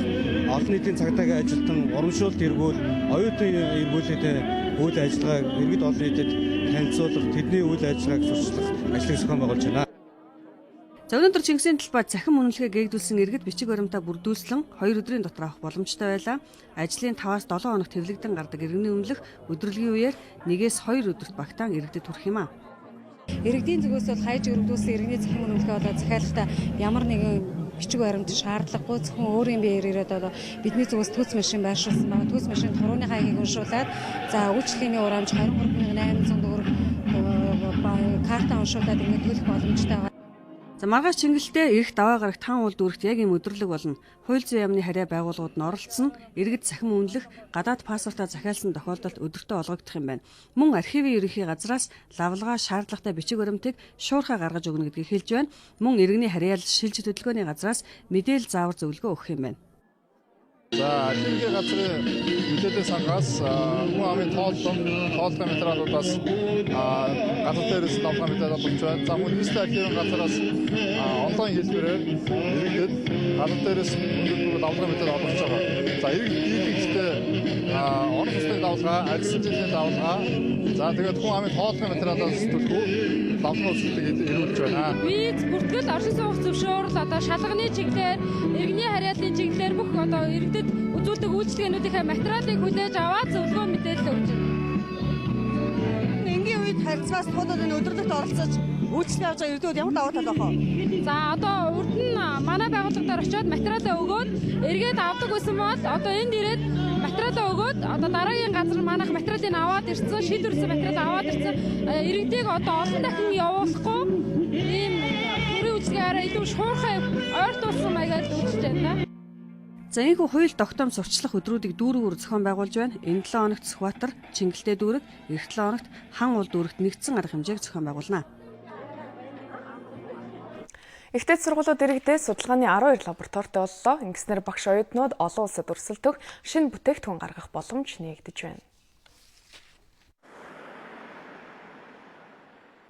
олон нийтийн цагдаагийн ажилтан, урамшуулт эргүүл, оюутан эргүүлэлтийн үйл ажиллагааг иргэд олон нийтэд танилцуулах, тэдний үйл ажиллагааг сурталчлах ажлыг зохион байгуулж байна. За өнөөдөр Чингисийн талбайд цахим үнэлгээ гээгдүүлсэн иргэд бичиг баримтаа бүрдүүлсэн 2 өдрийн дотор авах боломжтой байлаа. Ажлын 5-аас 7 хоногт хэвлэгдэн гардаг иргэний үнэлэх өдөрлөгийн үеэр 1-ээс 2 өдөрт багтаан иргэдэд хүрэх юм а. Иргэдийн зүгээс бол хайж өргөдүүлсэн иргэний цахим үнэлгээ болоо захиалгатай ямар нэгэн бичиг баримт шаардлагагүй, зөвхөн өөрийн биеэр ирээд одоо бидний зүгээс түүц машин байршуулсан байгаа. Түүц машин турууны хаягийг уншуулад за үйлчлэгээний урамж 23,800 төгрөг карта уншуулад ингээд төлөх боломжтой байгаа. За маргааш Чингэлтэй эрх даваа гарагт хаан уул дүүрэгт яг ийм өдөрлөг болно. Хууль зүйн яамны харьяа байгууллагууд нь оролцсон, иргэд цахим үнэлэх, гадаад паспортаа захиалсан тохиолдолд өдөртөө олгогдох юм байна. Мөн архивын ерөнхий газраас лавлгаа шаардлагатай бичиг баримтыг шуурхай гаргаж өгнө гэдгийг хэлж байна. Мөн иргэний харьяалал шилжих хөдөлгөөний газраас мэдээлэл заавар зөвлөгөө өгөх юм байна. За архивын газрын мэдээллийн сангаас хүн амын тооллого материалуудаас газар дээрээс давлгаа мэдээлэл олж байна. За мөн нийслэлийн архивын газараас онлайн хэлбэрээр иргэдэд газар дээрээс өндөр давлгаа мэдээлэл олгож байгаа. За иргэд дийлэнхтэй орон сууцны давлгаа, ажилласан жилийн давлгаа, за тэгээд хүн амын тооллогын материалаас төлхөө давлгаа үзүүлэлтийг ирүүлж байна. Виз, бүртгэл, оршин суух зөвшөөрөл, одоо шалганы чиглэлээр, иргэний харьяаллын чиглэлээр бүх одоо иргэдэд үзүүлдэг үйлчилгээнүүдийнхээ материалыг хүлээж аваад зөвлөгөө мэдээлэл өгч байна. Энгийн үед харьцаас тулууд энэ өдөрлөгт оролцож үйлчилгээ авч байгаа иргэдүүд ямар давуу тал байх вэ? За одоо урд нь манай байгууллага дээр очиод материалаа өгөөд эргээд авдаг байсан бол одоо энд ирээд материалаа өгөөд одоо дараагийн газар манайх материалыг аваад ирсэн, шийдвэрлэсэн материал аваад ирсэн. Иргэдийг одоо олон дахин явуулахгүй ийм төрийн үйлчилгээ арай илүү шуурхай ойртуулсан маягаар үйлчилж байна. За энэхүү хууль тогтоом сурталчлах өдрүүдийг дүүргээр зохион байгуулж байна. Энэ 7 хоногт Сүхбаатар, Чингэлтэй дүүрэг, эх 7 хоногт Хан уул дүүрэгт нэгдсэн арга хэмжээг зохион байгуулна. Их дээд сургуулиуд иргэдээ судалгааны 12 лабораторитой боллоо. Ингэснээр багш оюутнууд олон улсад өрсөлдөх шинэ бүтээгдэхүүн гаргах боломж нээгдэж байна.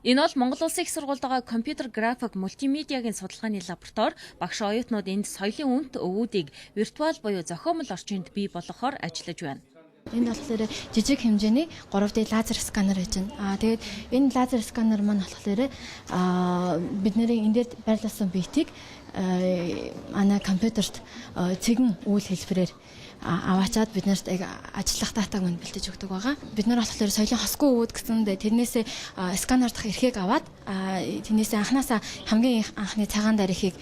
Энэ бол Монгол Улсын их сургуульд байгаа компьютер график мультимедиагийн судалгааны лаборатори. Багш оюутнууд энд соёлын үнэт өвүүдийг виртуал буюу зохиомл орчинд бий болгохоор ажиллаж байна. Энд болохоор жижиг хэмжээний 3D лазер сканер гэж байна. Тэгээд энэ лазер сканер маань болохоор бидний энэ дээр байрлуулсан битийг манай компьютерт цэгэн үйл хэлбэрээр аваачаад бид нарт яг ажиллах датаг мань бэлтэж өгдөг байгаа. Бид нар болохоор соёлын хосгүй өвөд гэсэндээ тэрнээсээ сканер дахь эрхийг аваад тэрнээсээ анханасаа хамгийн анхны цагаан дээр эрхийг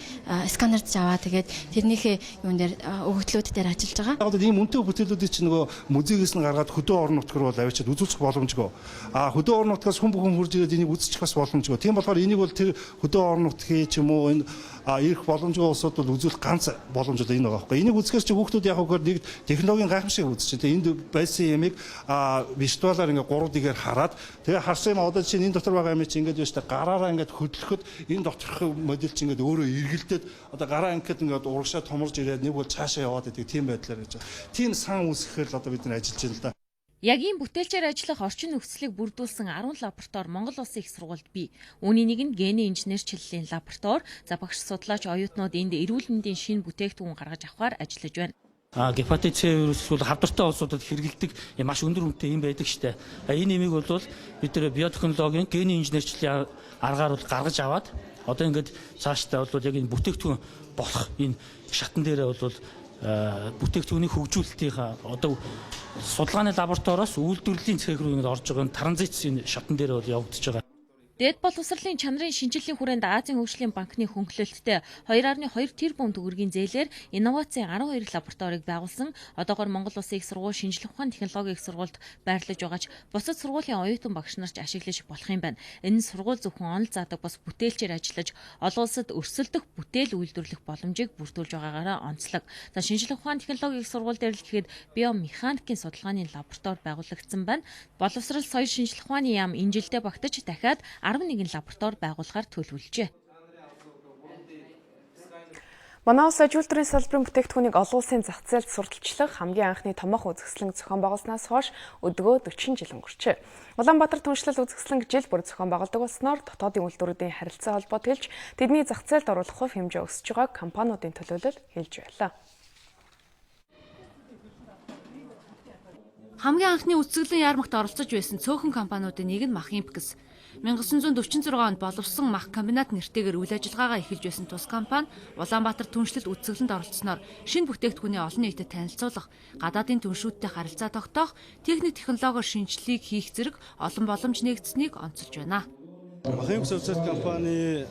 сканердж аваад тэгээд тэрнийхээ юун дээр өгөгдлүүд дээр ажиллаж байгаа. Яг ийм үнэтэй бүтээлүүдийг чинь нөгөө музейгээс нь гаргаад хөдөө орон нутгаар бол авчиад үзүүлэх боломжгүй. Хөдөө орон нутгаас хүн бүхэн хурж ирээд энийг үзчих бас боломжгүй. Тийм болохоор энийг бол тэр хөдөө орон нутгийн ч юм уу энэ ирэх боломжгүй улсууд бол үзүүлэх ганц боломж бол энэ байгаа байхгүй. Энийг үзэхээс чи хүүхдүүд яг үгээр нэг технологийн гайхамшиг үзэж чинь. Энд байсан ямиг виртуалаар ингээ 3D-гээр хараад тэгээ харсан юм одоо чинь энэ дотор байгаа юм чи ингээд байна шүү дээ. Гараараа ингээд хөдлөхөд энэ доторх модель чинь ингээд өөрөө эргэлдээд одоо гараа ингээд ингээд урагшаа томорж ирээд нэг бол цаашаа яваад идэг тийм байдлаар гэж. Тийм сан үүсгэхээр л одоо бид нар ажиллаж байна л да. Яг ийм бүтээлчээр ажиллах орчин нөхцөлийг бүрдүүлсэн 10 лаборатори Монгол Улсын их сургуульд бий. Үүний нэг нь генийн инженерчлэлийн лаборатори. За багш судлаач оюутнууд энд эрүүл мэндийн шинэ бүтээгдэхүүн гаргаж авахар ажиллаж байна. Гепатит С вирус бол хавдартай улсуудад хэрэглэдэг маш өндөр үнэтэй юм байдаг штэ. Энэ имийг бол бид нар биотехнологийн генийн инженерчлэлийн аргаар бол гаргаж аваад одоо ингээд цаашдаа бол яг энэ бүтээгдэхүүн болох энэ шатан дээрээ бол Бүтээгдэхүүний хөгжүүлэлтийнхаа одоо судалгааны лабораториоос үйлдвэрлэлийн цех рүү ингэж орж байгаа транзит шатн дээр бол явагдаж байгаа. Дээд боловсролын чанарын шинжиллийн хүрээнд Азийн хөгжлийн банкны хөнгөлөлттэй 2.2 тэрбум төгрөгийн зээлээр инновацийн 12 лабораторийг байгуулсан. Одоогоор Монгол Улсын их сургууль шинжлэх ухааны технологийн их сургуульд байрлаж байгаа ч бусад сургуулийн оюутан багш нар ч ашиглаж болох юм байна. Энэ нь сургууль зөвхөн онол заадаг бус бүтээлчээр ажиллаж олон улсад өрсөлдөх бүтээл үйлдвэрлэх боломжийг бүрдүүлж байгаагаараа онцлог. За, шинжлэх ухааны технологийн их сургууль дээр л гэхэд биомеханикийн судалгааны лаборатори байгуулагдсан байна. Боловсрол, соёл, шинжлэх ухааны яам энэ жилдээ багтаж дахиад 11 лаборатори байгуулахаар төлөвлөжээ. Манай улс аж үйлдвэрийн салбарын бүтээгдэхүүнийг олон улсын зах зээлд сурталчлах хамгийн анхны томоохон үзэсгэлэнг зохион байгуулснаас хойш өдгөө 40 жил өнгөрчээ. Улаанбаатар түншлэл үзэсгэлэнг жил бүр зохион байгуулдаг болсноор дотоодын үйлдвэрүүдийн харилцаа холбоо тэлж тэдний зах зээлд оруулах хувь хэмжээ өсөж байгааг компаниудын төлөөлөл хэлж байлаа. Хамгийн анхны үзэсгэлэн ярмагт оролцож байсан цөөхөн компаниудын нэг нь Мах Импкс. 1946 онд боловсон мах комбинат нэртэйгээр үйл ажиллагаагаа эхэлж байсан тус компани Улаанбаатар түншлэл үзэсгэлэнт оролцсноор шинэ бүтээгдэхүүний олон нийтэд танилцуулах, гадаадын түншүүдтэй харилцаа тогтоох, техник технологиор шинжилгээг хийх зэрэг олон боломж нээгдсэнийг онцолж байна. Махын социал компани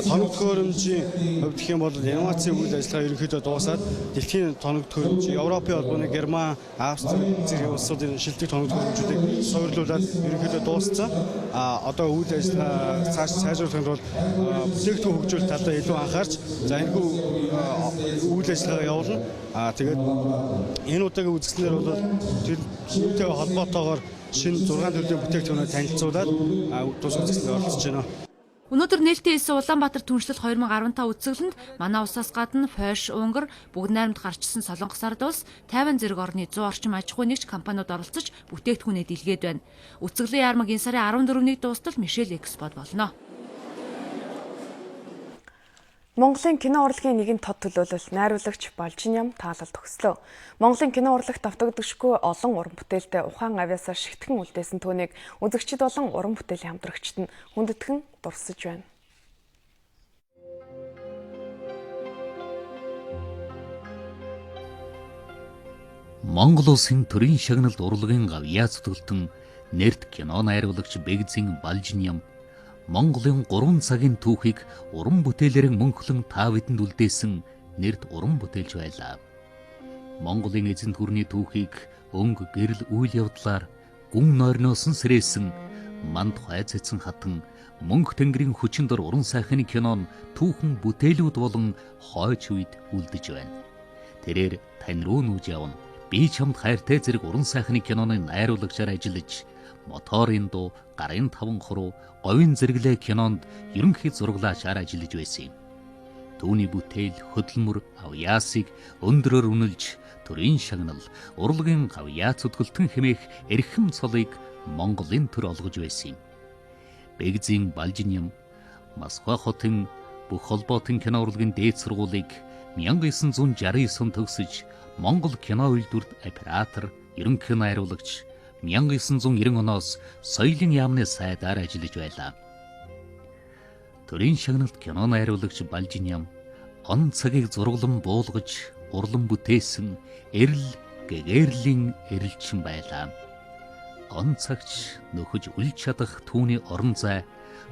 тоног төхөөрөмжийн хувьд гэх юм бол инновацийн үйл ажиллагаа ерөнхийдөө дуусаад дэлхийн тоног төхөөрөмж Европын холбооны Герман, Австри зэрэг улсуудын шилдэг тоног төхөөрөмжүүдийг суурлуулад ерөнхийдөө дууссан. Одоо үйл ажиллагаа цааш сайжруулахын тулд бүтээгдэхүүн хөгжүүлэлт талдаа илүү анхаарч, за энэхүү үйл ажиллагаа явуулна. Тэгээд энэ удаагийн үзэсгэлэнээр бол тэр үүнтэй холбоотойгоор шинэ 6 төрлийн бүтээгдэхүүнээр танилцуулаад тус үзэсгэлэнд оролцож байна. Өнөөдөр нээлттэй хэлсэн Улаанбаатар түншлэл 2015 үзэсгэлэнд манай улсаас гадна Польш, Унгар, Бүгд найрамд гарчсан Солонгос ард улс, Тайван зэрэг орны 100 орчим аж ахуйн нэгж компаниуд оролцож бүтээгдэхүүнээ дэлгээд байна. Үзэсгэлэн ярмаг энэ сарын 14-ний дуустал Мишель Экспод болно. Монголын кино урлагийн нэгэн тод төлөөлөл найруулагч Балжиням таалал төгслөө. Монголын кино урлагт автагдагшгүй олон уран бүтээлтэй ухаан авьяасаар шигтгэн үлдээсэн түүнийг үзэгчид болон уран бүтээлийн хамтрагчид нь хүндэтгэн дурсаж байна. Монгол улсын төрийн шагналд урлагийн гавьяа зүтгэлтэн нэрт кино найруулагч Бэгзин Балжиням Монголын 3 цагийн түүхийг уран бүтээлээр мөнхлөн та бидэнд үлдээсэн нэрт уран бүтээлч байлаа. Монголын эзэнт гүрний түүхийг өнгө гэрэл үйл явдлаар гүн нойрноос нь сэрээсэн манд хой цэцэн хатан мөнх тэнгэрийн хүчин дор уран сайхны кинон түүхэн бүтээлүүд болон хойч үед үлдэж байна. Тэрээр тань руу нүүж явна. Би чамд хайртай зэрэг уран сайхны киноны найруулагчаар ажиллаж моторын дуу, гарын таван хуруу, говийн зэрэглээ кинонд ерөнхий зураглаачаар ажиллаж байсан юм. Түүний бүтээл, хөдөлмөр, авьяасыг өндрөөр үнэлж, төрийн шагнал, урлагийн гавьяа зүтгэлтэн хэмээх эрхэм цолыг Монголын төр олгож байсан юм. Бэгзин Балжиням Москва хотын бүх холбоотын кино урлагийн дээд сургуулийг 1969 онд төгсөж, Монгол кино үйлдвэрт оператор, ерөнхий найруулагч 1990 оноос соёлын яамны сайдаар ажиллаж байлаа. Төрийн шагналд кино найруулагч Балжиням он цагийг зураглан буулгаж, урлан бүтээсэн эрэл гэгэрлийн эрэлчин байлаа. Он цагч нөхөж үл чадах түүний орон зай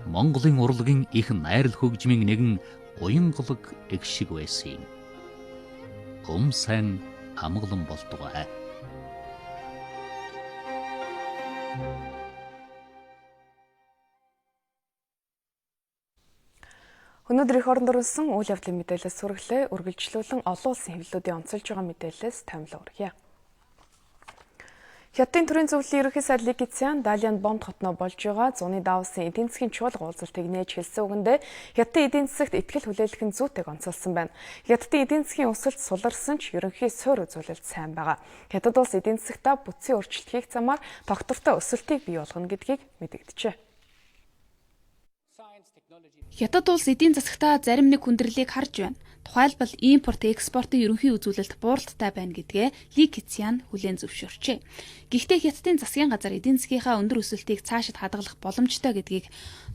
Монголын урлагийн их найрал хөгжмийн нэгэн уянгалаг эг шиг байсан юм. Ум сайн амгалан болтугай. Өнөөдөр их оронд өрнөсөн үйл явдлын мэдээлэлс хүргэлээ. Үргэлжлүүлэн олон улсын хэвлэлүүдийн онцолж байгаа мэдээлэлээс томилон хүргье. Хятадын төрийн зөвлөлийн ерөнхий сайд Ли Кэцян Далиан бомб хотноо болж байгаа зуны Давосын эдийн засгийн чуулга уулзалтыг нээж хэлсэн үгэндээ Хятадын эдийн засагт итгэл хүлээлгэх нь зүйтэйг онцолсон байна. Хятадын эдийн засгийн өсөлт суларсан ч ерөнхий суурь үзүүлэлт сайн байгаа. Хятад улс эдийн засагтаа бүтцийн өөрчлөлт хийх замаар тогтвортой өсөлтийг бий болгоно гэдгийг мэдэгджээ. Хятад улс эдийн засагтаа зарим нэг хүндрэлийг харж байна. Тухайлбал импорт, экспортын ерөнхий үзүүлэлт бууралттай байна гэдгээ Ли Кэцян хүлээн зөвшөөрчээ. Гэхдээ Хятадын засгийн газар эдийн засгийнхаа өндөр өсөлтийг цаашид хадгалах боломжтой гэдгийг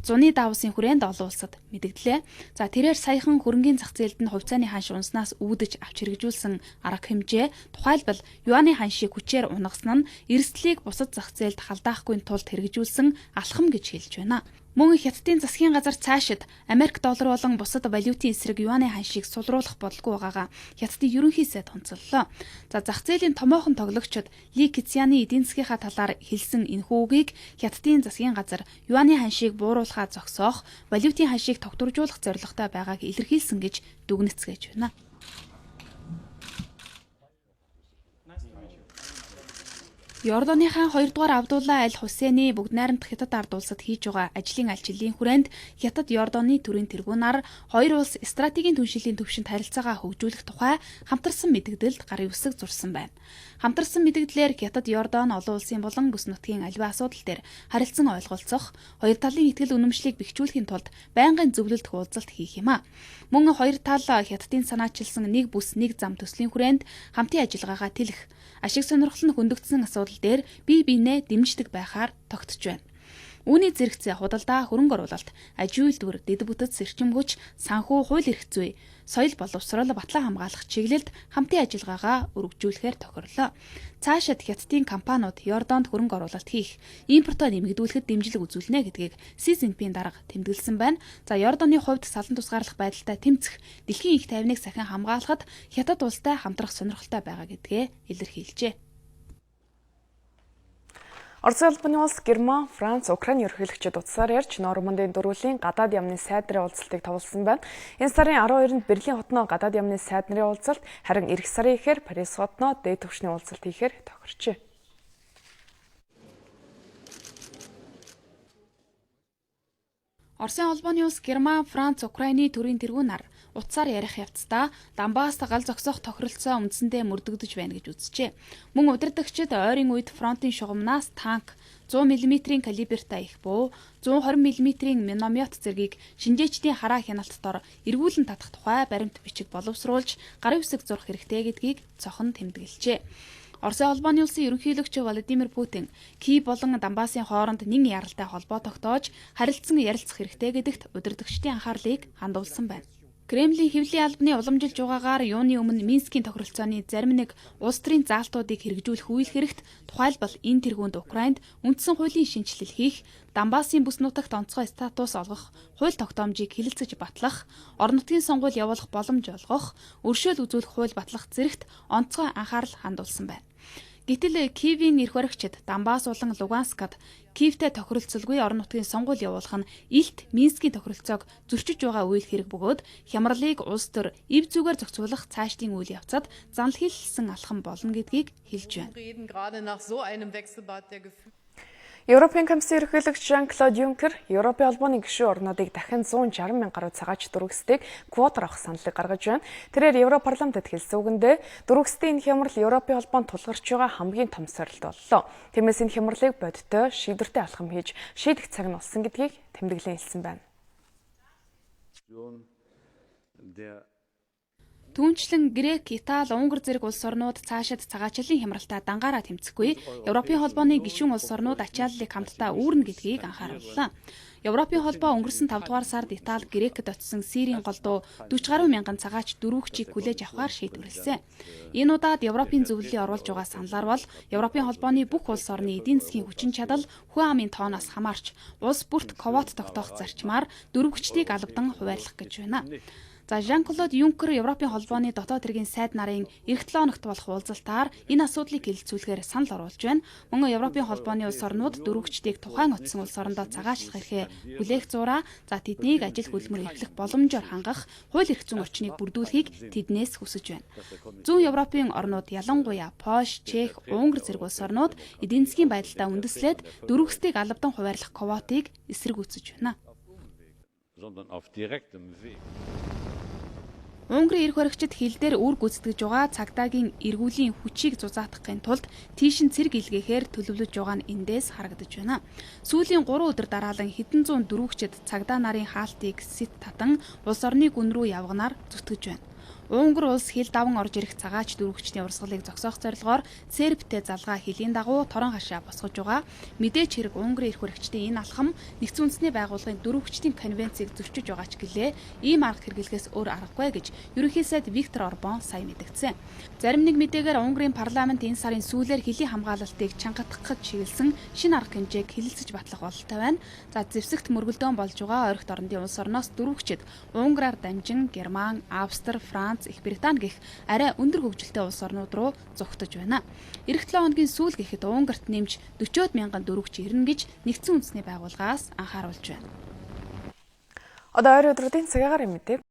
Зуны давсын хүрээнд олон улсад мэдэгдлээ. За тэрээр саяхан хөрөнгийн зах зээлд нь хувьцааны ханш унснаас үүдэж авч хэрэгжүүлсэн арга хэмжээ, тухайлбал юаны ханшийг хүчээр унагасан нь эрсдлийг бусад зах зээлд халдаахгүй тулд хэрэгжүүлсэн алхам гэж хэлж байна. Мөн Хятадын засгийн газар цаашид Америк доллар болон бусад валютын эсрэг юаны ханшийг сулруулах бодлого байгаагаа Хятадын ерөнхий сайд онцоллоо. За зах зээлийн томоохон тоглогчид Ли Кэцяны эдийн засгийнхаа талаар хэлсэн энэхүү үгийг Хятадын засгийн газар юаны ханшийг бууруулахаа зогсоох, валютын ханшийг тогтворжуулах зорилготой байгааг илэрхийлсэн гэж дүгнэцгээж байна. Иорданы хаан 2 дугаар Абдулла аль Хусейни бүгд найрамдах Хятад ард улсад хийж байгаа ажлын альчлалын хүрээнд Хятад Иорданы төрийн тэргүүнаар хоёр улс стратегийн түншлэлийн төвшөнд харилцаагаа хөгжүүлэх тухай хамтарсан мэдэгдэлд гарын үсэг зурсан байна. Хамтарсан мэдэгдлээр Хятад Иордан олон улсын болон бүс нутгийн аливаа асуудал дээр харилцан ойлголцох, хоёр талын итгэл үнэмшлийг бэхжүүлэхийн тулд байнгын зөвлөлт уулзалт хийх юм а. Мөн хоёр тал Хятадын санаачилсан нэг бүс нэг зам төслийн хүрээнд хамтын ажиллагаагаа тэлэх, ашиг сонирхол нь хөндөгдсөн асуудал дээр бие биенээ дэмждэг байхаар тогтож байна. Үүний зэрэгцээ худалдаа, хөрөнгө оруулалт, аж үйлдвэр, дэд бүтэц, эрчим хүч, санхүү, хууль эрх зүй, соёл боловсрол, батлан хамгаалах чиглэлд хамтын ажиллагаагаа өргөжүүлэхээр тохирлоо. Цаашид Хятадын компаниуд Иордонд хөрөнгө оруулалт хийх, импортоо нэмэгдүүлэхэд дэмжлэг үзүүлнэ гэдгийг Си Цзиньпин дарга тэмдэглэсэн байна. За Иордоны хувьд салан тусгаарлах байдалтай тэмцэх, дэлхийн их тайвныг сахин хамгаалахад Хятад улстай хамтрах сонирхолтой байгаа гэдгээ илэрхийлжээ. Оросын холбооны улс Герман, Франц, Украины ерөнхийлөгчид утсаар ярьж Нормандын дөрвөлийн гадаад яамны сайд нарын уулзалтыг товлсон байна. Энэ сарын 12-нд Берлин хотноо гадаад яамны сайд нарын уулзалт, харин эх сарын ихээр Парис хотноо дээд түвшний уулзалт хийхээр тохирчээ. Оросын холбооны улс Герман, Франц, Украины төрийн тэргүүнаар утсаар ярих явцдаа Донбасс гал зогсоох тохиролцоо үндсэндээ мөрдөгдөж байна гэж үзжээ. Мөн удирдагчид ойрын үед фронтын шугамнаас танк, 100 мм-ийн калибертай их буу, 120 мм-ийн миномёт зэргийг шинжээчдийн хараа хяналт дор эргүүлэн татах тухай баримт бичиг боловсруулж гарын үсэг зурах хэрэгтэй гэдгийг цохон тэмдэглэжээ. Оросын холбооны улсын ерөнхийлөгч Владимир Путин Киев болон Донбассын хооронд нэн яралтай холбоо тогтоож харилцан ярилцах хэрэгтэй гэдэгт удирдагчдын анхаарлыг хандуулсан байна. Кремлийн хэвлэлийн албаны уламжилж байгаагаар юуны өмнө Минскийн тохиролцооны зарим нэг улс төрийн заалтуудыг хэрэгжүүлэх үйл хэрэгт, тухайлбал энэ тэргуунд Украинд үндсэн хуулийн шинэчлэл хийх, Донбассын бүс нутагт онцгой статус олгох хууль тогтоомжийг хэлэлцэж батлах, орон нутгийн сонгуул явуулах боломж олгох, өршөөл үзүүлэх хууль батлах зэрэгт онцгой анхаарал хандуулсан байна. Гэтэл Киевийн эрх баригчид Донбасс болон Луганскад Киевтэй тохиролцолгүй орон нутгийн сонгуул явуулах нь илт Минскийн тохиролцоог зөрчиж байгаа үйл хэрэг бөгөөд хямралыг улс төр эв зүгээр зохицуулах цаашдын үйл явцад занл хийлсэн алхам болно гэдгийг хэлж байна. Европын комиссийн ерөнхийлөгч Жан-Клод Юнкер Европын холбооны гишүүн орнуудыг дахин 160 мянга гаруй цагаач дөрвөсдийг квотоор авах саналыг гаргаж байна. Тэрээр Европарламентод хэлсэн үгэндээ дөрвөсдийн энэ хямрал Европын холбоонд тулгарч байгаа хамгийн том сорилт боллоо. Тиймээс энэ хямралыг бодиттой шийдвэртэй алхам хийж шийдэх цаг нь болсон гэдгийг тэмдэглэн хэлсэн байна. Түүнчлэн Грек, Итали, Унгар зэрэг улс орнууд цаашид цагаачлалын хямралтай дангаараа тэмцэхгүй Европын холбооны гишүүн улс орнууд ачааллыг хамтдаа үүрнэ гэдгийг анхаарууллаа. Европын холбоо өнгөрсөн 5 дугаар сард Итали, Грекэд очсон Сирийн голдуу 40 гаруй мянган цагаач дөрвөгчийг хүлээж авахар шийдвэрлэсэн. Энэ удаад Европын зөвлөлийн оруулж байгаа саналаар бол Европын холбооны бүх улс орны эдийн засгийн хүчин чадал хүн амын тооноос хамаарч улс бүрт квот тогтоох зарчмаар дөрвөгчдийг албадан хуваарлах гэж байна. За Жан-Клод Юнкер Европын холбооны дотоод хэргийн сайд нарын эх 7 хоногт болох уулзалтаар энэ асуудлыг хэлэлцүүлэхээр санал оруулж байна. Мөн Европын холбооны улс орнууд дөрвөгчдийг тухайн очсон улс орондоо цагаачлах эрхээ хүлээх зураа, за тэднийг ажил хөдөлмөр эрхлэх боломжоор хангах хууль эрх зүйн орчныг бүрдүүлэхийг тэднээс хүсэж байна. Зүүн Европын орнууд ялангуяа Польш, Чех, Унгар зэрэг улс орнууд эдийн засгийн байдалтай үндэслээд дөрвөгчдийг албадан хуваарлах квотыг эсэргүүцэж байна. Унгарын эрх баригчид хил дээр үр гүйцэтгэж байгаа цагдаагийн эргүүлийн хүчийг зузаатгахын тулд тийш нь цэрэг илгээхээр төлөвлөж байгаа нь эндээс харагдаж байна. Сүүлийн 3 өдөр дараалан хэдэн зуун дөрвөгчид цагдаа нарын хаалтыг сэт татан улс орны гүн рүү явганаар зүтгэж байна. Унгар улс хил даван орж ирэх цагаач дөрвөгчдийн урсгалыг зогсоох зорилгоор Сербтэй залгаа хилийн дагуу торон хашаа босгож байгаа. Мэдээч хэрэг Унгарын эрх баригчдын энэ алхам нэгдсэн үндэсний байгууллагын дөрвөгчдийн конвенцийг зөрчиж байгаа ч гэлээ ийм арга хэрэглэхээс өөр аргагүй гэж ерөнхий сайд Виктор Орбан сая мэдгдсэн. Зарим нэг мэдээгээр Унгарын парламент энэ сарын сүүлээр хөлийн хамгаалалтыг чангатгах гэж чиглэсэн шинэ арга хэмжээг хэлэлцэж батлах бололтой байна. За, зэвсэгт мөргөлдөөн болж байгаа орхит орондын улс орноос дөрвөгчд Унгараар дамжин Герман, Австри, Франц, Их Британи гэх арай өндөр хөгжилтэй улс орнууд руу зугтаж байна. Ирэх 7 хоногийн сүүл гэхэд Унгарт нэмж 40 мянган дөрвөгч ирнэ гэж нэгдсэн үндэсний байгууллагаас анхааруулж байна. Одоо ойр өдрүүдийн цагаагаар мэдээг